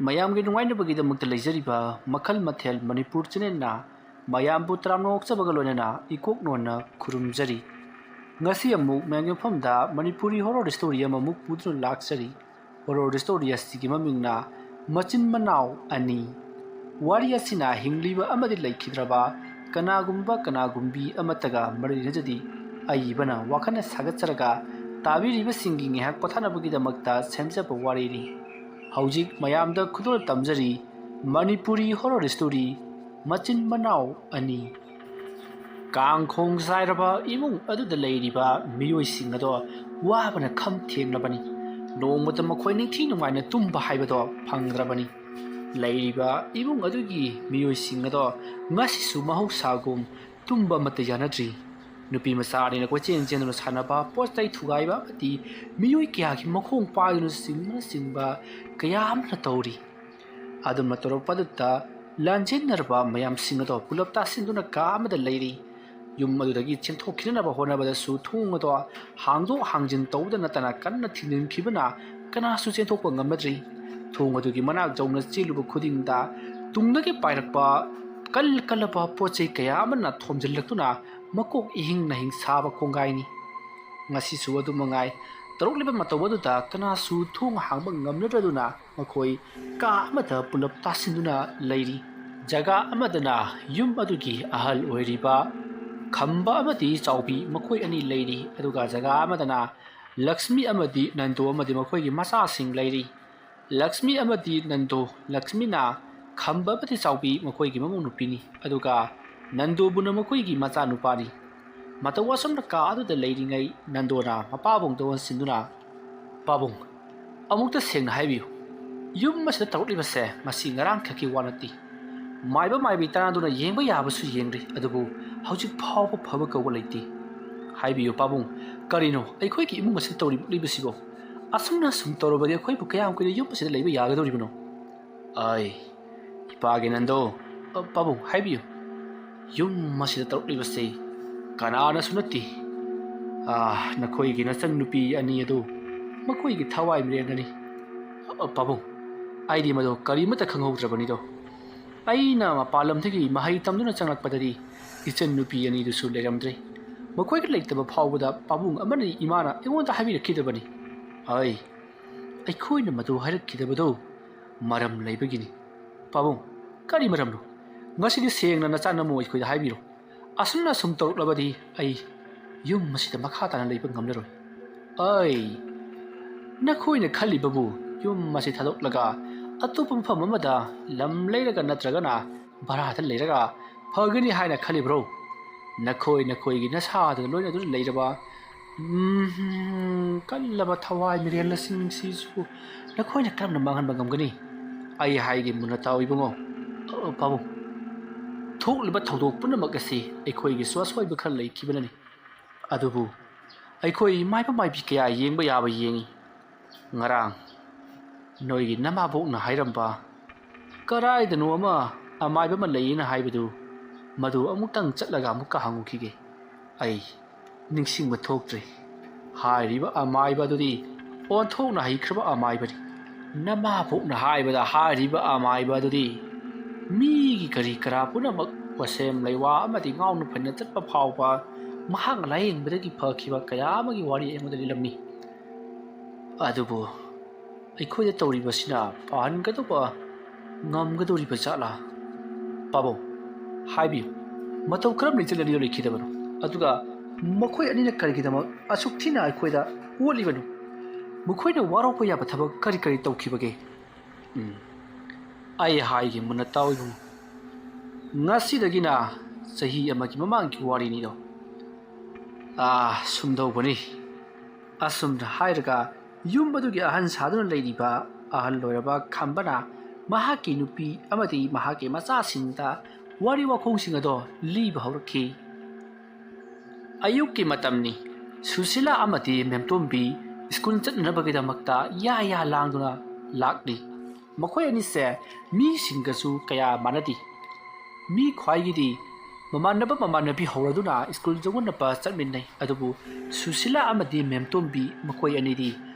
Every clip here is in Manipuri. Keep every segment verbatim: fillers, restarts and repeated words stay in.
ꯃꯌꯥꯝꯒꯤ ꯅꯨꯡꯉꯥꯏꯅꯕꯒꯤꯗꯃꯛꯇ ꯂꯩꯖꯔꯤꯕ ꯃꯈꯜ ꯃꯊꯦꯜ ꯃꯅꯤꯄꯨꯔ ꯆꯦꯅꯦꯜꯅ ꯃꯌꯥꯝꯕꯨ ꯇꯔꯥꯝꯅ ꯑꯣꯛꯆꯕꯒ ꯂꯣꯏꯅꯅ ꯏꯀꯣꯛ ꯅꯣꯟꯅ ꯈꯨꯔꯨꯝꯖꯔꯤ꯫ ꯉꯁꯤ ꯑꯃꯨꯛ ꯃꯌꯥꯝꯒꯤ ꯃꯐꯝꯗ ꯃꯅꯤꯄꯨꯔꯤ ꯍꯣꯔꯣꯔ ꯁ꯭ꯇꯣꯔꯤ ꯑꯃꯃꯨꯛ ꯄꯨꯗꯨꯅ ꯂꯥꯛꯆꯔꯤ꯫ ꯍꯣꯔꯣꯔ ꯁ꯭ꯇꯣꯔꯤ ꯑꯁꯤꯒꯤ ꯃꯃꯤꯡꯅ ꯃꯆꯤꯟ ꯃꯅꯥꯎ ꯑꯅꯤ꯫ ꯋꯥꯔꯤ ꯑꯁꯤꯅ ꯍꯤꯡꯂꯤꯕ ꯑꯃꯗꯤ ꯂꯩꯈꯤꯗ꯭ꯔꯕ ꯀꯅꯥꯒꯨꯝꯕ ꯀꯅꯥꯒꯨꯝꯕꯤ ꯑꯃꯠꯇꯒ ꯃꯔꯤ ꯂꯩꯅꯖꯗꯦ꯫ ꯑꯏꯕꯅ ꯋꯥꯈꯜꯅ ꯁꯥꯒꯠꯆꯔꯒ ꯇꯥꯕꯤꯔꯤꯕꯁꯤꯡꯒꯤ ꯉꯥꯏꯍꯥꯛ ꯄꯣꯊꯥꯅꯕꯒꯤꯗꯃꯛꯇ ꯁꯦꯝꯖꯕ ꯋꯥꯔꯤꯅꯤ꯫ ꯍꯧꯖꯤꯛ ꯃꯌꯥꯝꯗ ꯈꯨꯗꯣꯜ ꯇꯝꯖꯔꯤ ꯃꯅꯤꯄꯨꯔꯤ ꯍꯣꯔꯣꯔ ꯁ꯭ꯇꯣꯔꯤ ꯃꯆꯤꯟ ꯃꯅꯥꯎ ꯑꯅꯤ꯫ ꯀꯥꯡꯈꯣꯡ ꯆꯥꯏꯔꯕ ꯏꯃꯨꯡ ꯑꯗꯨꯗ ꯂꯩꯔꯤꯕ ꯃꯤꯑꯣꯏꯁꯤꯡ ꯑꯗꯣ ꯋꯥꯕꯅ ꯈꯝ ꯊꯦꯡꯂꯕꯅꯤ꯫ ꯅꯣꯡꯃꯇ ꯃꯈꯣꯏ ꯅꯤꯡꯊꯤ ꯅꯨꯡꯉꯥꯏꯅ ꯇꯨꯝꯕ ꯍꯥꯏꯕꯗꯣ ꯐꯪꯗ꯭ꯔꯕꯅꯤ꯫ ꯂꯩꯔꯤꯕ ꯏꯃꯨꯡ ꯑꯗꯨꯒꯤ ꯃꯤꯑꯣꯏꯁꯤꯡ ꯑꯗꯣ ꯉꯁꯤꯁꯨ ꯃꯍꯧꯁꯥꯒꯨꯝ ꯇꯨꯝꯕ ꯑꯃꯠꯇ ꯌꯥꯅꯗ꯭ꯔꯤ꯫ ꯅꯨꯄꯤ ꯃꯆꯥ ꯑꯅꯤꯅ ꯀꯣꯏꯆꯦꯟ ꯆꯦꯟꯗꯨꯅ ꯁꯥꯟꯅꯕ, ꯄꯣꯠ ꯆꯩ ꯊꯨꯒꯥꯏꯕ ꯑꯃꯗꯤ ꯃꯤꯑꯣꯏ ꯀꯌꯥꯒꯤ ꯃꯈꯣꯡ ꯄꯥꯏꯗꯨꯅ ꯆꯤꯡꯕꯅꯆꯤꯡꯕ ꯀꯌꯥ ꯑꯃꯅ ꯇꯧꯔꯤ꯫ ꯑꯗꯨꯝꯅ ꯇꯧꯔꯛꯄꯗꯨꯗ ꯂꯥꯟꯖꯦꯟꯅꯔꯕ ꯃꯌꯥꯝꯁꯤꯡ ꯑꯗꯣ ꯄꯨꯂꯞ ꯇꯥꯁꯤꯟꯗꯨꯅ ꯀꯥ ꯑꯃꯗ ꯂꯩꯔꯤ꯫ ꯌꯨꯝ ꯑꯗꯨꯗꯒꯤ ꯆꯦꯟꯊꯣꯛꯈꯤꯅꯅꯕ ꯍꯣꯠꯅꯕꯗꯁꯨ ꯊꯣꯡ ꯑꯗꯣ ꯍꯥꯡꯗꯣꯛ ꯍꯥꯡꯖꯤꯟ ꯇꯧꯕꯗ ꯅꯠꯇꯅ ꯀꯟꯅ ꯊꯤꯡꯖꯤꯟꯈꯤꯕꯅ ꯀꯅꯥꯁꯨ ꯆꯦꯟꯊꯣꯛꯄ ꯉꯝꯅꯗ꯭ꯔꯤ꯫ ꯊꯣꯡ ꯑꯗꯨꯒꯤ ꯃꯅꯥꯛ ꯌꯧꯅ ꯆꯦꯜꯂꯨꯕ ꯈꯨꯗꯤꯡꯗ ꯇꯨꯡꯗꯒꯤ ꯄꯥꯏꯔꯛꯄ ꯀꯜ ꯀꯜꯂꯕ ꯄꯣꯠ ꯆꯩ ꯀꯌꯥ ꯑꯃꯅ ꯊꯣꯝꯖꯤꯜꯂꯛꯇꯨꯅ ꯃꯀꯣꯛ ꯏꯍꯤꯡ ꯅꯥꯍꯤꯡ ꯁꯥꯕ ꯀꯣꯡꯒꯥꯏꯅꯤ꯫ ꯉꯁꯤꯁꯨ ꯑꯗꯨ ꯃꯉꯥꯏ꯫ ꯇꯧꯔꯛꯂꯤꯕ ꯃꯇꯧ ꯑꯗꯨꯗ ꯀꯅꯥꯁꯨ ꯊꯣꯡ ꯍꯥꯡꯕ ꯉꯝꯅꯗ꯭ꯔꯗꯨꯅ ꯃꯈꯣꯏ ꯀꯥ ꯑꯃꯗ ꯄꯨꯂꯞ ꯇꯥꯁꯤꯟꯗꯨꯅ ꯂꯩꯔꯤ꯫ ꯖꯒꯥ ꯑꯃꯗꯅ ꯌꯨꯝ ꯑꯗꯨꯒꯤ ꯑꯍꯜ ꯑꯣꯏꯔꯤꯕ ꯈꯝꯕ ꯑꯃꯗꯤ ꯆꯥꯎꯕꯤ ꯃꯈꯣꯏ ꯑꯅꯤ ꯂꯩꯔꯤ, ꯑꯗꯨꯒ ꯖꯒꯥ ꯑꯃꯗꯅ ꯂꯛꯁꯃꯤ ꯑꯃꯗꯤ ꯅꯟꯗꯨ ꯑꯃꯗꯤ ꯃꯈꯣꯏꯒꯤ ꯃꯆꯥꯁꯤꯡ ꯂꯩꯔꯤ꯫ ꯂꯛꯁꯃꯤ ꯑꯃꯗꯤ ꯅꯟꯗꯨ, ꯂꯛꯁꯃꯤꯅ ꯈꯝꯕ ꯑꯃꯗꯤ ꯆꯥꯎꯕꯤ ꯃꯈꯣꯏꯒꯤ ꯃꯃꯧ ꯅꯨꯄꯤꯅꯤ, ꯑꯗꯨꯒ ꯅꯟꯗꯨꯕꯨꯅ ꯃꯈꯣꯏꯒꯤ ꯃꯆꯥꯅꯨꯄꯥꯅꯤ꯫ ꯃꯇꯧ ꯑꯁꯨꯝꯅ ꯀꯥ ꯑꯗꯨꯗ ꯂꯩꯔꯤꯉꯩ ꯅꯟꯗꯨꯅ ꯃꯄꯥꯕꯨꯡꯗ ꯑꯣꯟꯁꯤꯟꯗꯨꯅ, "ꯄꯥꯕꯨꯡ, ꯑꯃꯨꯛꯇ ꯁꯦꯡꯅ ꯍꯥꯏꯕꯤꯌꯨ, ꯌꯨꯝ ꯑꯁꯤꯗ ꯇꯧꯔꯛꯂꯤꯕꯁꯦ ꯃꯁꯤ ꯉꯔꯥꯡꯈꯛꯀꯤ ꯋꯥ ꯅꯠꯇꯦ꯫ ꯃꯥꯏꯕ ꯃꯥꯏꯕꯤ ꯇꯥꯟꯅꯗꯨꯅ ꯌꯦꯡꯕ ꯌꯥꯕꯁꯨ ꯌꯦꯡꯂꯤ, ꯑꯗꯨꯕꯨ ꯍꯧꯖꯤꯛ ꯐꯥꯎꯕ ꯐꯕ ꯀꯧꯕ ꯂꯩꯇꯦ꯫ ꯍꯥꯏꯕꯤꯌꯨ ꯄꯥꯕꯨꯡ, ꯀꯔꯤꯅꯣ ꯑꯩꯈꯣꯏꯒꯤ ꯏꯃꯨꯡ ꯑꯁꯤꯗ ꯇꯧꯔꯤꯕꯁꯤꯕꯣ? ꯑꯁꯨꯝꯅ ꯁꯨꯝ ꯇꯧꯔꯕꯗꯤ ꯑꯩꯈꯣꯏꯕꯨ ꯀꯌꯥꯝ ꯀꯨꯏꯅ ꯌꯨꯝ ꯑꯁꯤꯗ ꯂꯩꯕ ꯌꯥꯒꯗꯧꯔꯤꯕꯅꯣ?" "ꯑꯩ, ꯏꯄꯥꯒꯤ ꯅꯟꯗꯣ, ꯑ, ꯄꯥꯕꯨꯡ ꯍꯥꯏꯕꯤꯌꯨ, ꯌꯨꯝ ꯑꯁꯤꯗ ꯇꯧꯔꯛꯂꯤꯕꯁꯤ ꯀꯅꯥꯅꯁꯨ ꯅꯠꯇꯦ꯫ ꯑꯥ, ꯅꯈꯣꯏꯒꯤ ꯅꯆꯟꯅꯨꯄꯤ ꯑꯅꯤ ꯑꯗꯨ ꯃꯈꯣꯏꯒꯤ ꯊꯋꯥꯏ ꯃꯤꯔꯦꯟꯅꯅꯤ꯫ ꯑ, ꯄꯥꯕꯨꯡ, ꯑꯩꯗꯤ ꯃꯗꯨ ꯀꯔꯤꯃꯠꯇ ꯈꯪꯍꯧꯗ꯭ꯔꯕꯅꯤꯗꯣ꯫ ꯑꯩꯅ ꯃꯄꯥꯟ ꯂꯝꯗꯒꯤ ꯃꯍꯩ ꯇꯝꯗꯨꯅ ꯆꯪꯂꯛꯄꯗꯗꯤ ꯏꯆꯟ ꯅꯨꯄꯤ ꯑꯅꯤꯗꯨꯁꯨ ꯂꯩꯔꯝꯗ꯭ꯔꯦ꯫ ꯃꯈꯣꯏꯒ ꯂꯩꯇꯕ ꯐꯥꯎꯕꯗ ꯄꯥꯕꯨꯡ ꯑꯃꯗꯤ ꯏꯃꯥꯅ ꯑꯩꯉꯣꯟꯗ ꯍꯥꯏꯕꯤꯔꯛꯈꯤꯗꯕꯅꯤ꯫ ꯑꯩ, ꯑꯩꯈꯣꯏꯅ ꯃꯗꯨ ꯍꯥꯏꯔꯛꯈꯤꯗꯕꯗꯣ ꯃꯔꯝ ꯂꯩꯕꯒꯤꯅꯤ꯫ ꯄꯥꯕꯨꯡ, ꯀꯔꯤ ꯃꯔꯝꯅꯣ? ꯉꯁꯤꯗꯤ ꯁꯦꯡꯅ ꯅꯆꯥ ꯅꯃꯣ ꯑꯩꯈꯣꯏꯗ ꯍꯥꯏꯕꯤꯔꯣ꯫ ꯑꯁꯨꯝꯅ ꯁꯨꯝ ꯇꯧꯔꯛꯂꯕꯗꯤ ꯑꯩ ꯌꯨꯝ ꯑꯁꯤꯗ ꯃꯈꯥ ꯇꯥꯅ ꯂꯩꯕ ꯉꯝꯂꯔꯣꯏ꯫ ꯑꯩ, ꯅꯈꯣꯏꯅ ꯈꯜꯂꯤꯕꯕꯨ ꯌꯨꯝ ꯑꯁꯤ ꯊꯥꯗꯣꯛꯂꯒ ꯑꯇꯣꯞꯄ ꯃꯐꯝ ꯑꯃꯗ ꯂꯝ ꯂꯩꯔꯒ ꯅꯠꯇ꯭ꯔꯒꯅ ꯚꯔꯥꯗ ꯂꯩꯔꯒ ꯐꯒꯅꯤ ꯍꯥꯏꯅ ꯈꯜꯂꯤꯕ꯭ꯔꯣ? ꯅꯈꯣꯏ ꯅꯈꯣꯏꯒꯤ ꯅꯁꯥꯗꯨꯅ ꯂꯣꯏꯅꯗꯨꯅ ꯂꯩꯔꯕ, ꯎꯝ, ꯀꯜꯂꯕ ꯊꯋꯥꯏ ꯃꯤꯔꯦꯜꯁꯤꯡꯁꯤꯁꯨ ꯅꯈꯣꯏꯅ ꯀꯔꯝꯅ ꯃꯥꯡꯍꯟꯕ ꯉꯝꯒꯅꯤ? ꯑꯩ ꯍꯥꯏꯒꯦ ꯃꯨꯟꯅ ꯇꯥꯎ ꯏꯕꯨꯡꯉꯣ꯫ ꯑ, ꯄꯥꯕꯨꯡ, ꯊꯣꯛꯂꯤꯕ ꯊꯧꯗꯣꯛ ꯄꯨꯝꯅꯃꯛ ꯑꯁꯤ ꯑꯩꯈꯣꯏꯒꯤꯁꯨ ꯑꯁꯣꯏꯕ ꯈꯔ ꯂꯩꯈꯤꯕꯅꯅꯤ꯫ ꯑꯗꯨꯕꯨ ꯑꯩꯈꯣꯏ ꯃꯥꯏꯕ ꯃꯥꯏꯕꯤ ꯀꯌꯥ ꯌꯦꯡꯕ ꯌꯥꯕ ꯌꯦꯡꯉꯤ꯫ ꯉꯔꯥꯡ ꯅꯣꯏꯒꯤ ꯅꯃꯥꯕꯣꯛꯅ ꯍꯥꯏꯔꯝꯕ ꯀꯗꯥꯏꯗꯅꯣ ꯑꯃ ꯑꯃꯥꯏꯕ ꯑꯃ ꯂꯩꯌꯦꯅ ꯍꯥꯏꯕꯗꯨ, ꯃꯗꯨ ꯑꯃꯨꯛꯇꯪ ꯆꯠꯂꯒ ꯑꯃꯨꯛꯀ ꯍꯪꯉꯨꯈꯤꯒꯦ꯫ ꯑꯩ ꯅꯤꯡꯁꯤꯡꯕ ꯊꯣꯛꯇ꯭ꯔꯦ꯫ ꯍꯥꯏꯔꯤꯕ ꯑꯃꯥꯏꯕ ꯑꯗꯨꯗꯤ ꯑꯣꯟꯊꯣꯛꯅ ꯍꯩꯈ꯭ꯔꯕ ꯑꯃꯥꯏꯕꯅꯤ꯫ ꯅꯃꯥꯕꯣꯛꯅ ꯍꯥꯏꯕꯗ ꯍꯥꯏꯔꯤꯕ ꯑꯃꯥꯏꯕ ꯑꯗꯨꯗꯤ ꯃꯤꯒꯤ ꯀꯔꯤ ꯀꯔꯥ ꯄꯨꯝꯅꯃꯛ ꯋꯥꯁꯦꯝ ꯂꯩꯋꯥ ꯑꯃꯗꯤ ꯉꯥꯎꯅ ꯐꯩꯅ ꯆꯠꯄ ꯐꯥꯎꯕ ꯃꯍꯥꯛꯅ ꯂꯥꯌꯦꯡꯕꯗꯒꯤ ꯐꯈꯤꯕ ꯀꯌꯥ ꯑꯃꯒꯤ ꯋꯥꯔꯤ ꯑꯩꯉꯣꯟꯗ ꯂꯤꯔꯝꯃꯤ꯫ ꯑꯗꯨꯕꯨ ꯑꯩꯈꯣꯏꯗ ꯇꯧꯔꯤꯕꯁꯤꯅ ꯐꯍꯟꯒꯗꯧꯕ ꯉꯝꯒꯗꯧꯔꯤꯕ ꯖꯥꯠꯂꯥ? ꯄꯥꯕꯨꯡ, ꯍꯥꯏꯕꯤꯌꯨ, ꯃꯇꯧ ꯀꯔꯝꯅ ꯏꯆꯟ ꯑꯅꯤꯗꯨ ꯂꯩꯈꯤꯗꯕꯅꯣ? ꯑꯗꯨꯒ ꯃꯈꯣꯏ ꯑꯅꯤꯅ ꯀꯔꯤꯒꯤꯗꯃꯛ ꯑꯁꯨꯛ ꯊꯤꯅ ꯑꯩꯈꯣꯏꯗ ꯑꯣꯠꯂꯤꯕꯅꯣ? ꯃꯈꯣꯏꯅ ꯋꯥꯔꯧꯕ ꯌꯥꯕ ꯊꯕꯛ ꯀꯔꯤ ꯀꯔꯤ ꯇꯧꯈꯤꯕꯒꯦ? ꯎꯝ, ꯑꯩ ꯍꯥꯏꯒꯦ ꯃꯨꯟꯅ ꯇꯥꯎ ꯏꯕꯨꯡꯉꯣ꯫ ꯉꯁꯤꯗꯒꯤꯅ ꯆꯍꯤ ꯑꯃꯒꯤ ꯃꯃꯥꯡꯒꯤ ꯋꯥꯔꯤꯅꯤꯗꯣ꯫ ꯑꯥ, ꯁꯨꯝꯗꯧꯕꯅꯤ꯫ ꯑꯁꯨꯝꯅ ꯍꯥꯏꯔꯒ ꯌꯨꯝ ꯑꯗꯨꯒꯤ ꯑꯍꯟ ꯁꯥꯗꯨꯅ ꯂꯩꯔꯤꯕ ꯑꯍꯜ ꯑꯣꯏꯔꯕ ꯈꯝꯕꯅ ꯃꯍꯥꯛꯀꯤ ꯅꯨꯄꯤ ꯑꯃꯗꯤ ꯃꯍꯥꯛꯀꯤ ꯃꯆꯥꯁꯤꯡꯗ ꯋꯥꯔꯤ ꯋꯥꯈꯣꯡꯁꯤꯡ ꯑꯗꯣ ꯂꯤꯕ ꯍꯧꯔꯛꯈꯤ꯫ ꯑꯌꯨꯛꯀꯤ ꯃꯇꯝꯅꯤ꯫ ꯁꯨꯁꯤꯂꯥ ꯑꯃꯗꯤ ꯃꯦꯝꯇꯣꯝꯕꯤ ꯁ꯭ꯀꯨꯜ ꯆꯠꯅꯅꯕꯒꯤꯗꯃꯛꯇ ꯌꯥ ꯌꯥ ꯂꯥꯡꯗꯨꯅ ꯂꯥꯛꯂꯤ꯫ ꯃꯈꯣꯏ ꯑꯅꯤꯁꯦ ꯃꯤꯁꯤꯡꯒꯁꯨ ꯀꯌꯥ ꯃꯥꯟꯅꯗꯦ꯫ ꯃꯤ ꯈ꯭ꯋꯥꯏꯒꯤꯗꯤ ꯃꯃꯥꯟꯅꯕ ꯃꯃꯥꯟꯅꯕꯤ ꯍꯧꯔꯗꯨꯅ ꯁ꯭ꯀꯨꯜ ꯌꯧꯅꯅꯕ ꯆꯠꯃꯤꯟꯅꯩ꯫ ꯑꯗꯨꯕꯨ ꯁꯨꯁꯤꯂꯥ ꯑꯃꯗꯤ ꯃꯦꯝꯇꯣꯝꯕꯤ ꯃꯈꯣꯏ ꯑꯅꯤꯗꯤ